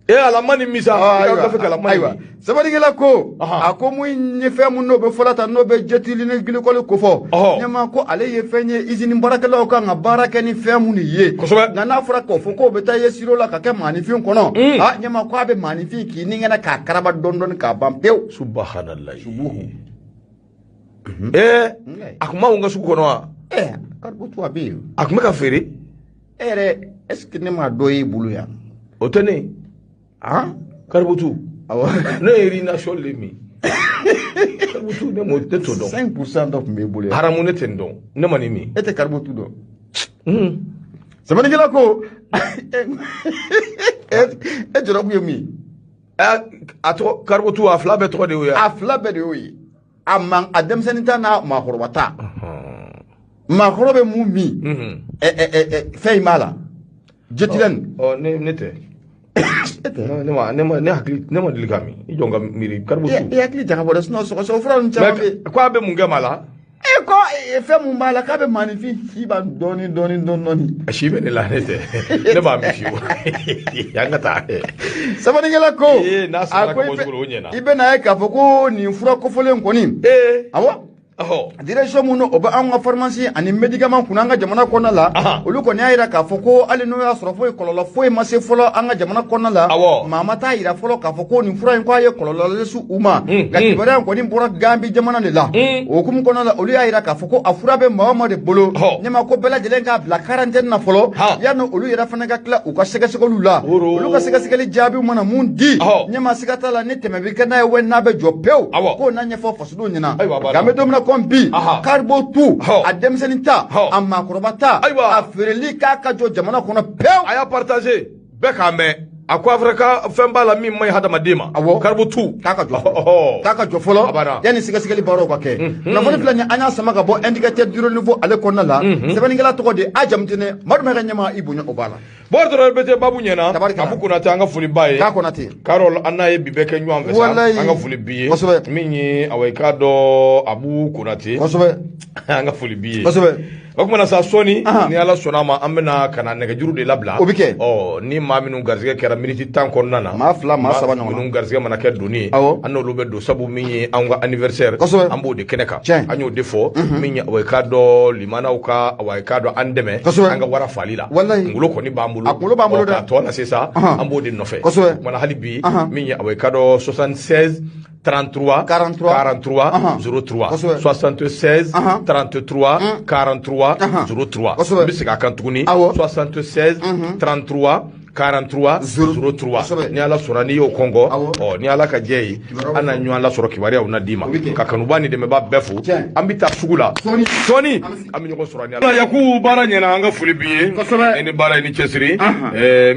E ala ma nin min sa. I ka gafe kalan ma nin min. Sɛbɛnnikɛla ko a ko mun ye fɛn mun n'o bɛ fɔlɔ ta, n'o bɛ diéthylène glycol kofɔ. Ɲɛma, ko ale ye fɛn ye usine baarakɛlaw kan ka baara kɛ ni fɛn mun ye. Nka n'a fɔra k'o fɔ k'o bɛ taa ye siro la ka kɛ maaninfin kɔnɔ, ɲɛma, ko a bɛ maaninfin k'i ni kɛnɛ k'a karaba dɔɔni dɔɔni k'a ban pewu. Subahanallahi. Subuhu. A kun b'anw ka sugu kɔnɔ wa? Karibotu a bɛ yen. A kun bɛ ka feere. E yɛrɛ, est ce que ne m'a dɔ ye i bolo yan? O tɛ ne ye. Karibotu. Awɔ. Ne ye Rination le min. Karibotu ne m'o ne t'o dɔn. 5% dɔ tun b'e bolo yan. Haramu, ne tɛ nin dɔn. Ne ma nin min. E tɛ karibotu dɔn. Sɛbɛnnikɛla ko e jɔrɔ kun ye mun ye? A tɔgɔ karibotu, a fila bɛɛ tɔgɔ de y'o ye. A fila bɛɛ de y'o ye. A man a denmisɛnnin ta n'a maakɔrɔba ta. Maakɔrɔ bɛ mun min? Fɛn in b'a la. Diéthylène. Ɔ, ne tɛ. Ne ma deli k'a min. I jɔ n ka miiri karibu tu. I hakili jagabɔ dɛ, sinon sɔgɔsɔgɔ fura ninnu caman bɛ yen. Ko a bɛ mun kɛ maa la? E ko fɛn mun b'a la k'a bɛ maaninfin si ban dɔɔni dɔɔni dɔɔni. A si bɛ ne la, ne tɛ. Ne b'a min fiyewu. An ka taa. Sɛbɛnnikɛla ko. Ee n'a sɔrɔ ka bɔ sugu la o ɲɛna. I bɛ n'a ye k'a fɔ ko nin fura kofɔlen kɔni. Ee. Awɔ. Direction mun o bɛ anw ka pharmacie ani médicament kunna an ka jamana kɔnɔna la, olu kɔni y'a jira k'a fɔ ko hali n'o y'a sɔrɔ foyi kɔlɔlɔ foyi ma se fɔlɔ an ka jamana kɔnɔna la, maa ma t'a jira fɔlɔ k'a fɔ ko nin fura in k'a ye kɔlɔlɔ lase u ma. Nka kibaruya in kɔni bɔra Gambi jamana de la. O hukumu kɔnɔna la, olu y'a jira k'a fɔ ko a fura bɛ maa o maa de bolo, ɲɛma ko bɛɛ lajɛlen k'a bila quarantaine na fɔlɔ, yanni olu yɛrɛ fana ka tila u ka sɛgɛsɛgɛliw la. Olu ka sɛgɛsɛgɛli jaabiw mana mun di, ɲɛma siga t'a la ni tɛmɛ bɛ kɛ n'a ye wa n'a bɛ jɔ pewu, k'o n'a ɲɛfɔ fasodenw ɲɛna. Nka an bɛ don min na bi, karibo tu, a denmisɛnnin ta, a maakɔrɔba ta, a feereli k'a ka jɔ jamana kɔnɔ pewu. A y'a partager bɛɛ k'a mɛn. A ko Afrika fɛn b'a la min man ɲi hadamaden ma. Awɔ. Karibo tu. K'a ka jɔ fɔlɔ. K'a ka jɔ fɔlɔ. Yanni sɛgɛsɛgɛli baaraw ka kɛ. Kunnafoni filɛ nin ye, an y'a sama ka bɔ indicateur du renouveau ale kɔnɔna la. Sɛbɛnnikɛla tɔgɔ de Ajamutene Madu Mayiga ɲɛmaa, i bonya o b'a la. Bɔrɔ dɔrɔn bɛ tɛ babu ɲɛna. Abu Konate, an ka foli b'a ye. K'a Konate. Karol, an n'a ye bi bɛɛ kɛ ɲɔgɔn fɛ sa. An ka foli b'i ye. Kosɛbɛ. Min ye awa i k'a dɔn Abu Konate. Kosɛbɛ. An ka foli b'i ye. Kosɛbɛ. O kumana sa sɔɔni, ni Ala sɔnna a ma, an bɛna ka na nɛgɛjuru de labila. O bɛ kɛ. Ɔ ni maa minnu garisɛgɛ kɛra miniti 10 kɔnɔna na. Maa 2 maa 3 ɲɔgɔn. Minnu garisɛgɛ mana kɛ donni ye. Awɔ. An n'olu bɛ don sabu min ye anw ka anniversaire. Kosɛbɛ. An b'o de kɛnɛ kan. Tiɲɛ. An y'o de fɔ. Min ye awa i k'a dɔn limanaw ka awa i k'a dɔn an dɛmɛ. Kosɛbɛ. An ka wara fali la. Walayi. Kunkolo kɔni b'an bolo. A kunkolo b'an bolo dɛ. K'a tɔ lase sa. An b'o de nɔfɛ. Kosɛbɛ. O kumana hali bi min ye awa i k'a dɔn 76 33 43 43 03 76 33 43 03. N bɛ segin a kan tuguni. 76 33 43 03. Ni Ala sɔnna n'i y'o kɔngɔ, ɔ ni Ala ka jɛ ye, an na ɲɔgɔn lasɔrɔ, kibaruyaw na d'i ma. Ka kanuba ni dɛmɛba bɛɛ fo. An bɛ taa sugu la sɔɔni, an bɛ ɲɔgɔn sɔrɔ ni Ala. Yaku, baara ɲɛna, an ka foli b'i ye. Kosɛbɛ. I ni baara, i ni cɛsiri.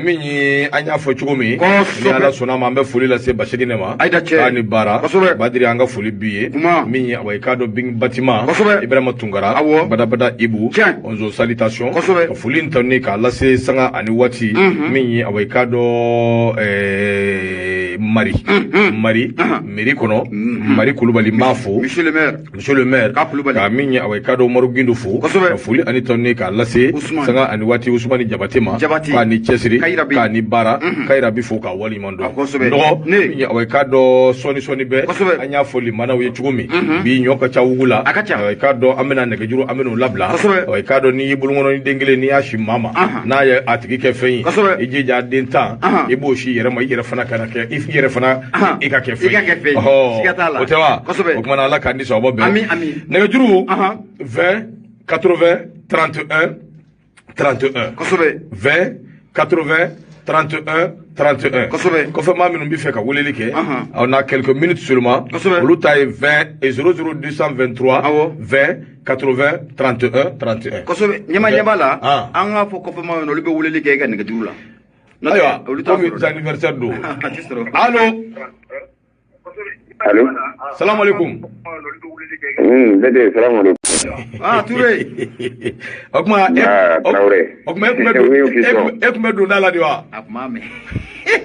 Min ye an y'a fɔ cogo min, ni Ala sɔnna a ma, an bɛ foli lase Basegin ma. K'a ni baara. Badiri, an ka foli b'i ye. Min ye awa i k'a dɔn Bing Batima. Ibrahima Tunkara. Badabada Ibu. Onzo salutation. Ka foli in ta ni k'a lase sanga ani waati. Min ye awa i k'a dɔn Mari. Mari. Mairie kɔnɔ. Mari Kulubali n b'a fo. Monsieur le maire. Monsieur le maire. Ka Ka min ye awa i k'a dɔn Umaru Gindo fo. Kosɛbɛ. Ka foli ani tanu k'a lase sanga ani waati Usumani Jabate ma. Jabate. K'a ni cɛsiri. K'a ni baara. Kayira bi fo k'a waleɲuman dɔn. Kosɛbɛ. Nɔgɔ. Min ye awa i k'a dɔn sɔɔni sɔɔni bɛɛ. Kosɛbɛ. An y'a fɔ limanaw ye cogo min. Bi ɲɔ ka ca wugu la. A ka ca. Awa i k'a dɔn an bɛna nɛgɛjuru, an bɛn'o labila. Kosɛbɛ. Awa i k'a dɔn n'i y'i bolokɔnɔ ni den kelen, n'i y'a si maa ma. N'a ye a tigi kɛ fɛn ye. Kosɛbɛ. I jija a den 10. I b'o si yɛrɛ ma, i yɛrɛ fana kana kɛ, i yɛrɛ fana i ka kɛ fɛn ye. I ka kɛ fɛn ye. Siga t'a la. O tɛ wa? Kosɛbɛ. O kumana Ala k'an ni sɔn bɛn. Ami ami. Nɛgɛjuru 20 80 31 31. Kosɛbɛ. 20 80 31 31. Kosɛbɛ. Kɔfɛ maa minnu bɛ fɛ ka weleli kɛ, on a quelques minutes seulement. Kosɛbɛ. Olu ta ye 20 et 00 223. Awɔ. 20 80 31 31. Kosɛbɛ. Ɲɛma ɲɛ b'a la. An k'a fɔ kɔfɛ maa olu bɛ weleli kɛ e ka nɛgɛjuru la. Ayiwa, komi anniversaire don. Allo. Allo. Salam alaikum. Bɛɛ salam alaikum. Ah, Touré. O kuma Traoré. O kuma e kun bɛ don da la de wa? A kuma mɛn.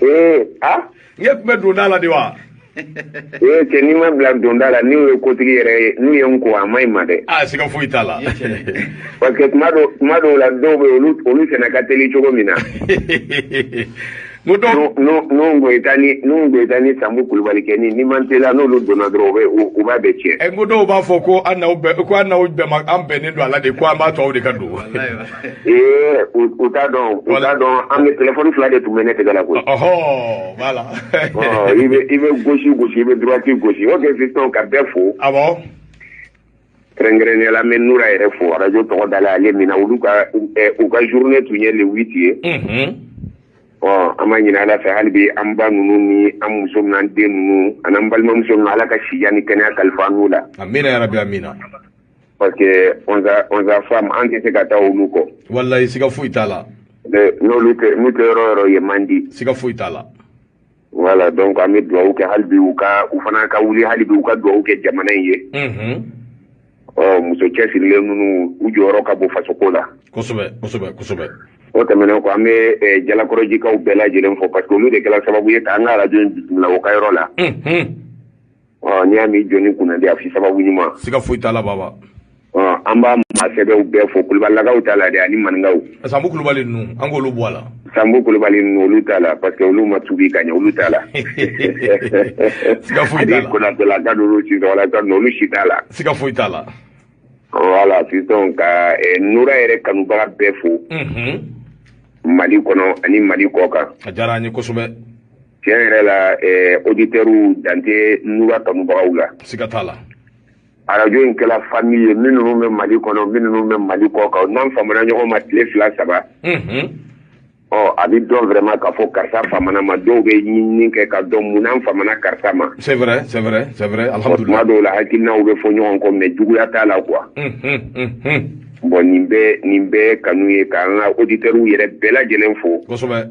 Ee, ah? E kun bɛ don da la de wa? Ee, cɛ n'i ma bila donda la, n'u ye kotigi yɛrɛ ye, n'u ye n ko a ma ɲi ma dɛ. Ah, siga foyi t'a la. Parce que tuma dɔw la dɔw bɛ olu fana ka teli cogo min na. N'o Goyita ni Sanbu Kulubali kɛ ni man teliya n'olu donna dɔrɔn u b'a bɛɛ tiɲɛ. N ko dɔw b'a fɔ ko an n'aw bɛɛ ko an n'aw bɛɛ ma an bɛnnen don a la de ko an b'a to aw de ka don. Ee u t'a dɔn an bɛ téléphone 2 de tun bɛ ne tɛgɛ la koyi. Ɔhɔ voilà. I bɛ gauche gosi i bɛ droite gosi ok fiston ka bɛɛ fo. Awɔ. Kɛrɛnkɛrɛnnenya la n bɛ Nura yɛrɛ fo radio tɔgɔ da la ale min na olu ka u ka journée tun ye le 8 ye. An ma ɲini Ala fɛ hali bi an ba ninnu ni an muso ninnu an den ninnu ani an balimamuso ninnu Ala ka sijan ni kɛnɛya kalifa an n'u la. Amina ya Rabbi amina. Parce que on a femme an tɛ se ka taa olu kɔ. Walayi siga foyi t'a la. N'olu tɛ n'u tɛ yɔrɔ o yɔrɔ yen man di. Siga foyi t'a la. Voilà donc an bɛ dugawu kɛ hali bi u fana ka wuli hali bi u ka dugawu kɛ jamana in ye. Muso cɛsirilen ninnu u jɔyɔrɔ ka bon fasoko la. Kosɛbɛ kosɛbɛ kosɛbɛ. O tɛmɛnen kɔ, an bɛ Jalakɔrɔjikaw bɛɛ lajɛlen fo parce que olu de kɛra sababu ye k'an ka arajo in bisimila o ka yɔrɔ la. Ɔ, n'i y'a mɛn jɔnni kunnandi, a fi sababu ɲuman. Siga foyi t'a la, Baba. Ɔ, an b'a maa sɛbɛw bɛɛ fo, Kulubalilakaw t'a la dɛ, ani Maninkaw. Sanbu Kulubali ninnu, an k'olu bɔ a la. Sanbu Kulubali ninnu, olu t'a la parce que olu ma tuubi ka ɲɛ, olu t'a la. Siga foyi t'a la. Ani Konatelaka ninnu, Sisɔkɔlaka ninnu, olu si t'a la. Siga foyi t'a la. Voilà, sisan ka Nura yɛrɛ kanubaga bɛɛ fo. Mali kɔnɔ ani Mali kɔ kan. A diyara an ye kosɛbɛ. Tiɲɛ yɛrɛ la, auditeurs dan tɛ Nura kanubagaw la. Siga t'a la. Arajo in kɛla famille ye, minnu bɛ Mali kɔnɔ, minnu bɛ Mali kɔ kan, n'an famana ɲɔgɔn ma tile 2 3. Ɔ, a bɛ dɔn vraiment k'a fɔ karisa famana ma, dɔw bɛ ɲinini kɛ ka dɔn mun n'an famana karisa ma. C'est vrai, c'est vrai, c'est vrai, alhamdulillah. Tuma dɔw la hakilinaw bɛ fɔ ɲɔgɔn kɔ, mais juguya t'a la quoi. Bon, nin bɛɛ kanu ye k'an ka auditeurs yɛrɛ bɛɛ lajɛlen fo. Kosɛbɛ.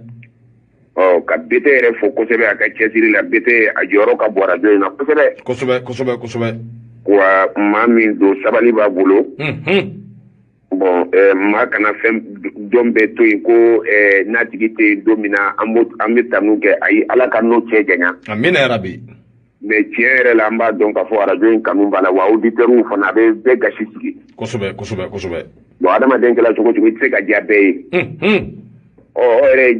Ɔ, ka BT yɛrɛ fo kosɛbɛ a ka cɛsiri la. BT a jɔyɔrɔ ka bon arajo in na kosɛbɛ. Kosɛbɛ, kosɛbɛ, kosɛbɛ. Wa maa min don, sabali b'a bolo. Bon, maa kana fɛn dɔn bɛɛ to yen ko n'a tigi tɛ yen don min na, an bɛ tanu kɛ. Ayi, Ala ka n'o cɛ janya. Amina yarabi. Mais tiɲɛ yɛrɛ la, an b'a dɔn k'a fɔ arajo in kanu b'a la, wa auditeurs fana, a bɛ bɛɛ gasi sigi. Kosɛbɛ, kosɛbɛ, kosɛbɛ. Bon, adamaden kɛla cogo cogo, i tɛ se ka diya bɛɛ ye. Ɔ, o yɛrɛ ye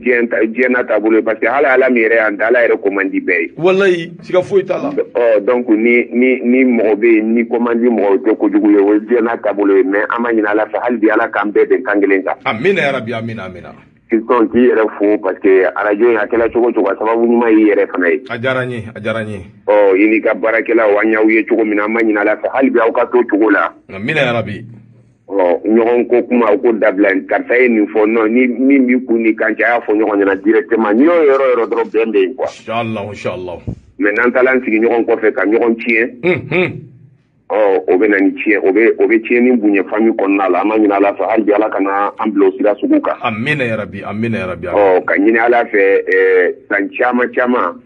diɲɛ n'a taabolo ye, parce que hali Ala min yɛrɛ y'an da, Ala yɛrɛ ko man di bɛɛ ye. Walayi, siga foyi t'a la. Ɔ, donc ni mɔgɔ bɛ yen, ni ko man di mɔgɔ, tɛ kojugu ye, o ye diɲɛ n'a taabolo ye, mais an b'a ɲini Ala fɛ hali bi, Ala k'an bɛɛ bɛn kan kelen kan. Amina yarabi, amina, amina. Fiston, k'i yɛrɛ fo parce que arajo in a kɛla cogo cogo, a sababu ɲuman y'i yɛrɛ fana ye. A diyara n ye, a diyara n ye. Ɔ, i n'i ka baarakɛlaw, an y'aw ye cogo min na, an b'a ɲini Ala fɛ hali bi aw ka to cogo la. Amina yarabi. Ɔ, ɲɔgɔn ko kuma, o ko dabila, karisa ye nin fɔ, non, ni min b'i kun ni kan cɛ, a y'a fɔ ɲɔgɔn ɲɛna directement, n'i y'o yɔrɔ dɔrɔn, bɛn bɛ yen quoi. Inchallah, inchallah. Mais n'an taara an sigi ɲɔgɔn kɔfɛ ka ɲɔgɔn tiɲɛ, ɔ, o bɛ na ni tiɲɛ, o bɛ tiɲɛni bonya famille kɔnɔna la. An b'a ɲini Ala fɛ hali bi, Ala kana an bila o sira sugu kan. Amina yarabi, amina yarabi. Ɔ, ka ɲini Ala fɛ san caman caman.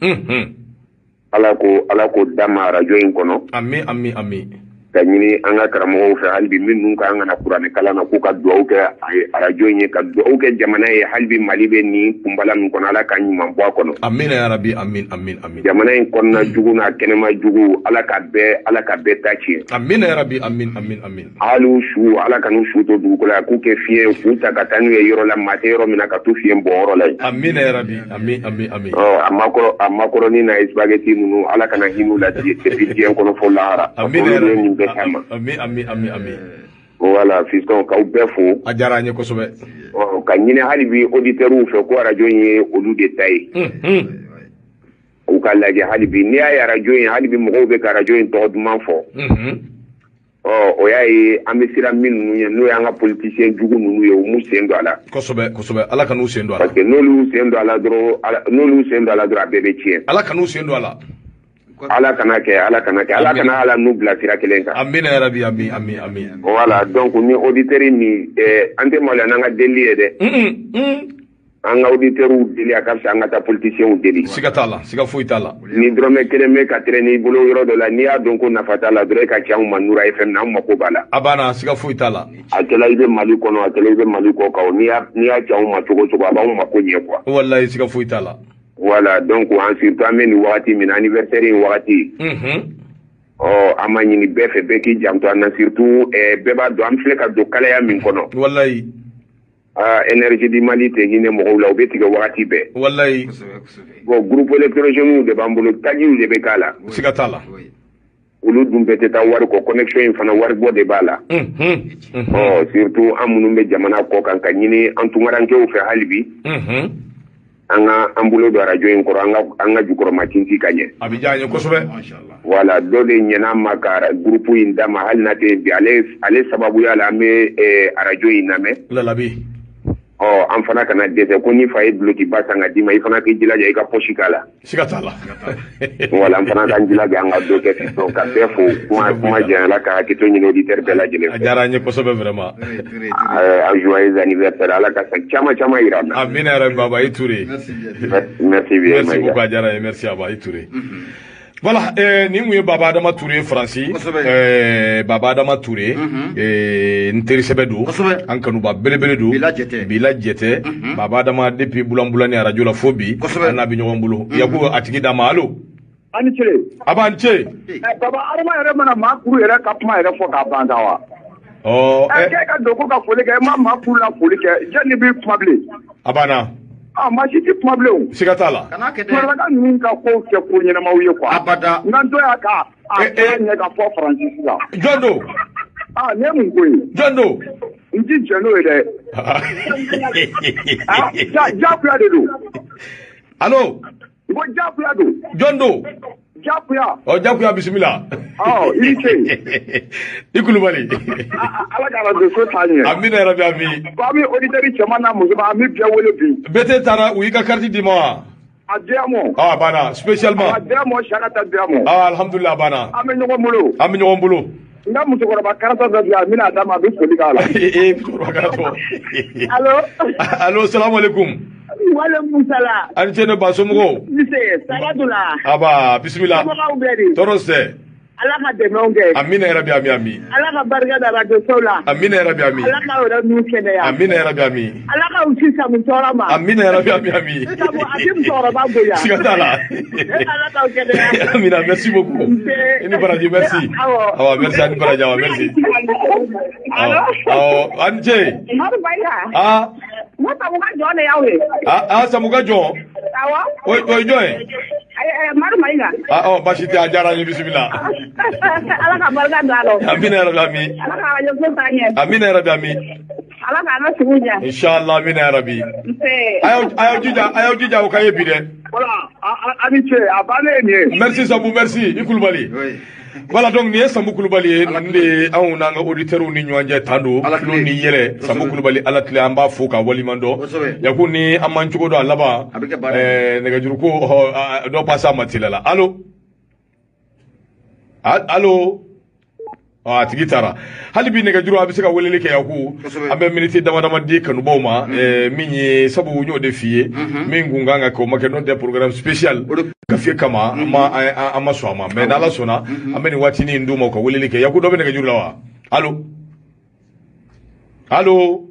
Ala ko d'a ma arajo in kɔnɔ. Ami, ami, ami. Ka ɲini an ka karamɔgɔw fɛ hali bi, minnu ka an kana kuranɛ kalan na, k'u ka dugawu kɛ arajo in ye, ka dugawu kɛ jamana ye hali bi. Mali bɛ nin kunbala min kɔnɔ, Ala ka ɲuman bɔ a kɔnɔ. Amina yarabi, amin, amin, amin. Jamana in kɔnɔna jugu n'a kɛnɛma jugu, Ala ka bɛɛ ta tiɲɛ. Amina yarabi, amin, amin, amin. Hali su, Ala ka n'u su to dugukolo la, k'u kɛ fiɲɛ, k'u ta ka taa n'u ye yɔrɔ la, maa tɛ yɔrɔ min na, ka t'u fiɲɛ bɔ yɔrɔ la yen. Amina yarabi, amin, amin, amin. Ɔ, a makɔrɔni n'a spaghetti ninnu, Ala kana hinɛ u la depuis diɲɛ kɔnɔ fo lahara. Amina yarabi. Ami, ami, ami, ami. Voilà, fiston, k'aw bɛɛ fo. A diyara an ye kosɛbɛ. Ɔ, ka ɲini hali bi auditeurs fɛ ko arajo in ye olu de ta ye. U ka lajɛ hali bi, n'i y'a ye arajo in, hali bi mɔgɔw bɛ ka arajo in tɔgɔ duman fɔ. Ɔ, o y'a ye an bɛ siran minnu ye, n'o y'an ka politicien jugu ninnu ye, u m'u sen don a la. Kosɛbɛ, kosɛbɛ, Ala kan'u sen don a la. Parce que n'olu sen don a la dɔrɔn, a bɛɛ bɛ tiɲɛ. Ala kan'u sen don a la. Ala kana kɛ, Ala kana kɛ, Ala kana Ala n'u bila sira kelen kan. Amina yarabi, ami, ami, ami. Voilà, donc ni auditeur min, an tɛ maloya n'an ka deli ye dɛ. An ka auditeurs deli, a ka fisa an ka taa politiciens deli. Siga t'a la, siga foyi t'a la. Ni dɔrɔmɛ kelen bɛ ka traîner i bolo yɔrɔ dɔ la, n'i y'a dɔn ko nafa t'a la dɔrɔn, e ka ci anw ma Nura FM na, an mako b'a la. A banna, siga foyi t'a la. A kɛla i bɛ Mali kɔnɔ, a kɛla i bɛ Mali kɔ kan, n'i y'a ci anw ma cogo cogo, a b'anw mako ɲɛ quoi. Walayi, siga foyi t'a la. Voilà, donc en surtout an bɛ nin wagati min na, anniversaire in wagati. Ɔ, an ma ɲini bɛɛ fɛ, bɛɛ k'i janto an na, surtout bɛɛ b'a dɔn an filɛ ka don kalaya min kɔnɔ. Walayi. Ah, énergie du Mali tɛ hinɛ mɔgɔw la, u bɛ tigɛ wagati bɛɛ. Walayi. Bon, groupe électrogène de b'an bolo, tajiw de bɛ k'a la. Siga t'a la. Olu dun bɛɛ tɛ taa wari kɔ, connexion in fana wari bɔ de b'a la. Ɔ, surtout an minnu bɛ jamana kɔ kan, ka ɲini an tunkarankew fɛ hali bi. An ka an bolo don arajo in kɔrɔ, an ka jukɔrɔma tinti ka ɲɛ. A bɛ diya an ye kosɛbɛ. Voilà, dɔ de ɲɛna ma ka groupe in d'a ma, hali n'a tɛ bi, ale sababuya la an bɛ arajo in lamɛn. Lalabi. Ɔ, an fana kana dɛsɛ ko ni fa ye dulokiba san ka d'i ma, i fana k'i jilaja i ka poche k'a la. Siga t'a la. Voilà, an fana k'an jilaja an ka dɔ kɛ sisan, ka bɛɛ fo, kuma janyala, ka hakɛto ɲini auditeur bɛɛ lajɛlen fɛ. A diyara an ye kosɛbɛ vraiment. A joyeux anniversaire, Ala ka san caman caman yira an na. Amina yarabi, Baba, i Ture. Merci bien. Merci beaucoup, a diyara an ye, merci Aba, i Ture. Voilà, nin kun ye Baba Adama Touré Faransi. Baba Adama Touré, n teri sɛbɛ don, an kanuba belebele don, bila jɛtɛ. Baba Adama depuis Bulan-Bulan ni arajo la fo bi, an n'a bɛ ɲɔgɔn bolo. Yakubu a tigi d'a ma. Allo. Ani ce. A b'an ce. Baba Adama yɛrɛ mana maa kuru yɛrɛ ka kuma yɛrɛ fɔ k'a ban sa wa? Ɔ k'e ka don ko ka foli kɛ, e ma maa kuru la foli kɛ, jɔn b'i kuma bilen? A banna. Ah, maa si tɛ kuma bilen o. Siga t'a la. Maraka ninnu ka kow kɛ ko ɲɛnamaw ye quoi. Abada. Nka n to y'a ka a ɲɛ ka fɔ Faransi sisan. Jɔn don? Ah, nin ye mun ko ye? Jɔn don? N ti jɛn n'o ye dɛ. Ah, jagoya de don. Allo. N ko jagoya don. Jɔn don? Jagoya. Ɔ jagoya bisimila. Ɔ i ni ce. I Kulubali. Ala k'a la don so taa ɲɛ. Amina yarabi ami. Ko an bɛ auditeur cɛman n'a musoman an bɛ bɛɛ wele bi. BT taara u y'i ka carte d'i ma wa? A dira mɔ. Ah, a banna spécialement. A dira mɔ Saka dira mɔ. Ah, alhamdulillah a banna. An bɛ ɲɔgɔn bolo. An bɛ ɲɔgɔn bolo. N ka musokɔrɔba karata dɔ bɛ yan n bɛna a d'a ma a bɛ foli k'a la. Ee musokɔrɔba karatɔ. Allo. Allo salamu aleykum. Walekum salam. A ni ce ne ba somɔgɔw. Nse Saradula. Aba bisimila. Somɔgɔw bɛ di? Tɔɔrɔ tɛ. Ala ka dɛmɛw kɛ. Amina yarabi ami ami. Ala ka barika da radio sow la. Amina yarabi ami. Ala k'aw yɛrɛ n'u kɛnɛya. Amina yarabi ami. Ala k'aw ci samu tɔɔrɔ ma. Amina yarabi ami ami. Sabu a ti musokɔrɔba bonya. Siga t'a la. Ala k'aw kɛnɛya. Amina merci beaucoup. Nse. I ni baraji merci. Awɔ. Awa merci ani baraji awa merci. Allo. Awɔ a ni ce. Madu Bayiha. Ah. N ko Samu ka jɔn de y'aw ye. Ah Samu ka jɔn. Awɔ. O ye jɔn ye? Madu Mayiga. Ah ɔ baasi tɛ a diyara n ye bisimila. Ala ka barika don a la. Amina yarabi ami. Ala ka arajo so taa ɲɛ. Amina yarabi ami. Ala k'an ka sugu diya. Inshallah amina yarabi. Nse. A y'aw jija o ka ye bi dɛ. Voilà, a ni ce a bannen ye nin ye. Merci Samu merci i Kulubali. Voilà donc nin ye Samu Kulubali ye nin de ye anw n'an ka auditeurs ni ɲɔgɔn cɛ tan don tulo ni yɛlɛ Samu Kulubali Ala tile an b'a fo k'a waleɲuman dɔn Yaku ni an m'an cogo dɔn a laban nɛgɛjuru ko dɔ passe a ma teliya la. Allo allo a tigi taara hali bi nɛgɛjuru a bɛ se ka weleli kɛ Yaku an bɛ miniti dama dama di kanubaw ma min ye sabu n y'o de f'i ye min kun kan ka kɛ o ma kɛ n'o tɛ programme spécial gafe kama an ma sɔn a ma mais n'Ala sɔnna an bɛ nin waatinin in d'u ma u ka weleli kɛ. Yaku dɔ bɛ nɛgɛjuru la wa? Allo allo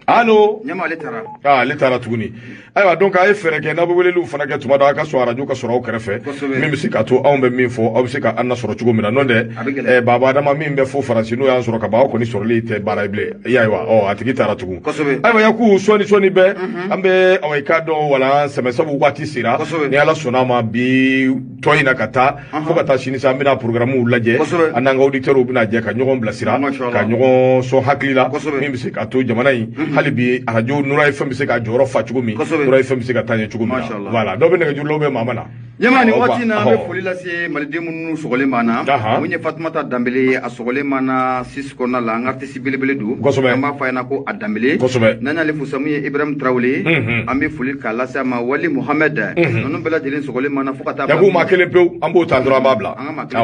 allo. Ɲama ale taara. Ah ale taara tuguni. Ayiwa donc a ye fɛɛrɛ kɛ n'aw bɛ weleliw fana kɛ tuma dɔ a ka sɔn arajo ka sɔrɔ aw kɛrɛfɛ min bɛ se k'a to anw bɛ min fɔ aw bɛ se ka an nasɔrɔ cogo min na n'o tɛ Baba Adama min bɛ fo Faransi n'o y'an sɔrɔ ka ban aw kɔni sɔrɔli tɛ baara ye bilen i y'a ye wa ɔ a tigi taara tugun. Ayiwa Yaku sɔɔni bɛɛ an bɛ awa i k'a dɔn wala sɛmɛ sabu waati sera ni Ala sɔnna a ma bi tɔ in na ka taa fo ka taa sini sa an bɛna programme lajɛ an n'an ka auditeurs bɛna jɛ ka ɲɔgɔn bilasira ka ɲɔgɔn sɔn hakili la min bɛ se k'a to jamana in hali bi arajo Nura FM bɛ se k'a jɔyɔrɔ fa cogo min Nura FM bɛ se ka taa ɲɛ cogo min na. Voilà dɔ bɛ nɛgɛjuru la ou bien maa ma na. Ɲɛma nin waati in na an bɛ foli lase maliden minnu sɔgɔlen b'an na. Mun ye Fatumata Danbele ye a sɔgɔlen b'an na Suisse kɔnɔna la an ka artiste belebele don. An b'a fɔ a ɲɛna ko a Danbele. N'an y'ale fo sa mun ye Ibrahim Traoré an bɛ foli k'a lase a ma Wali Mohamed ninnu bɛɛ lajɛlen sɔgɔlen b'an na fo ka taa. Yaku maa kelen pewu an b'o ta dɔrɔn an b'a bila.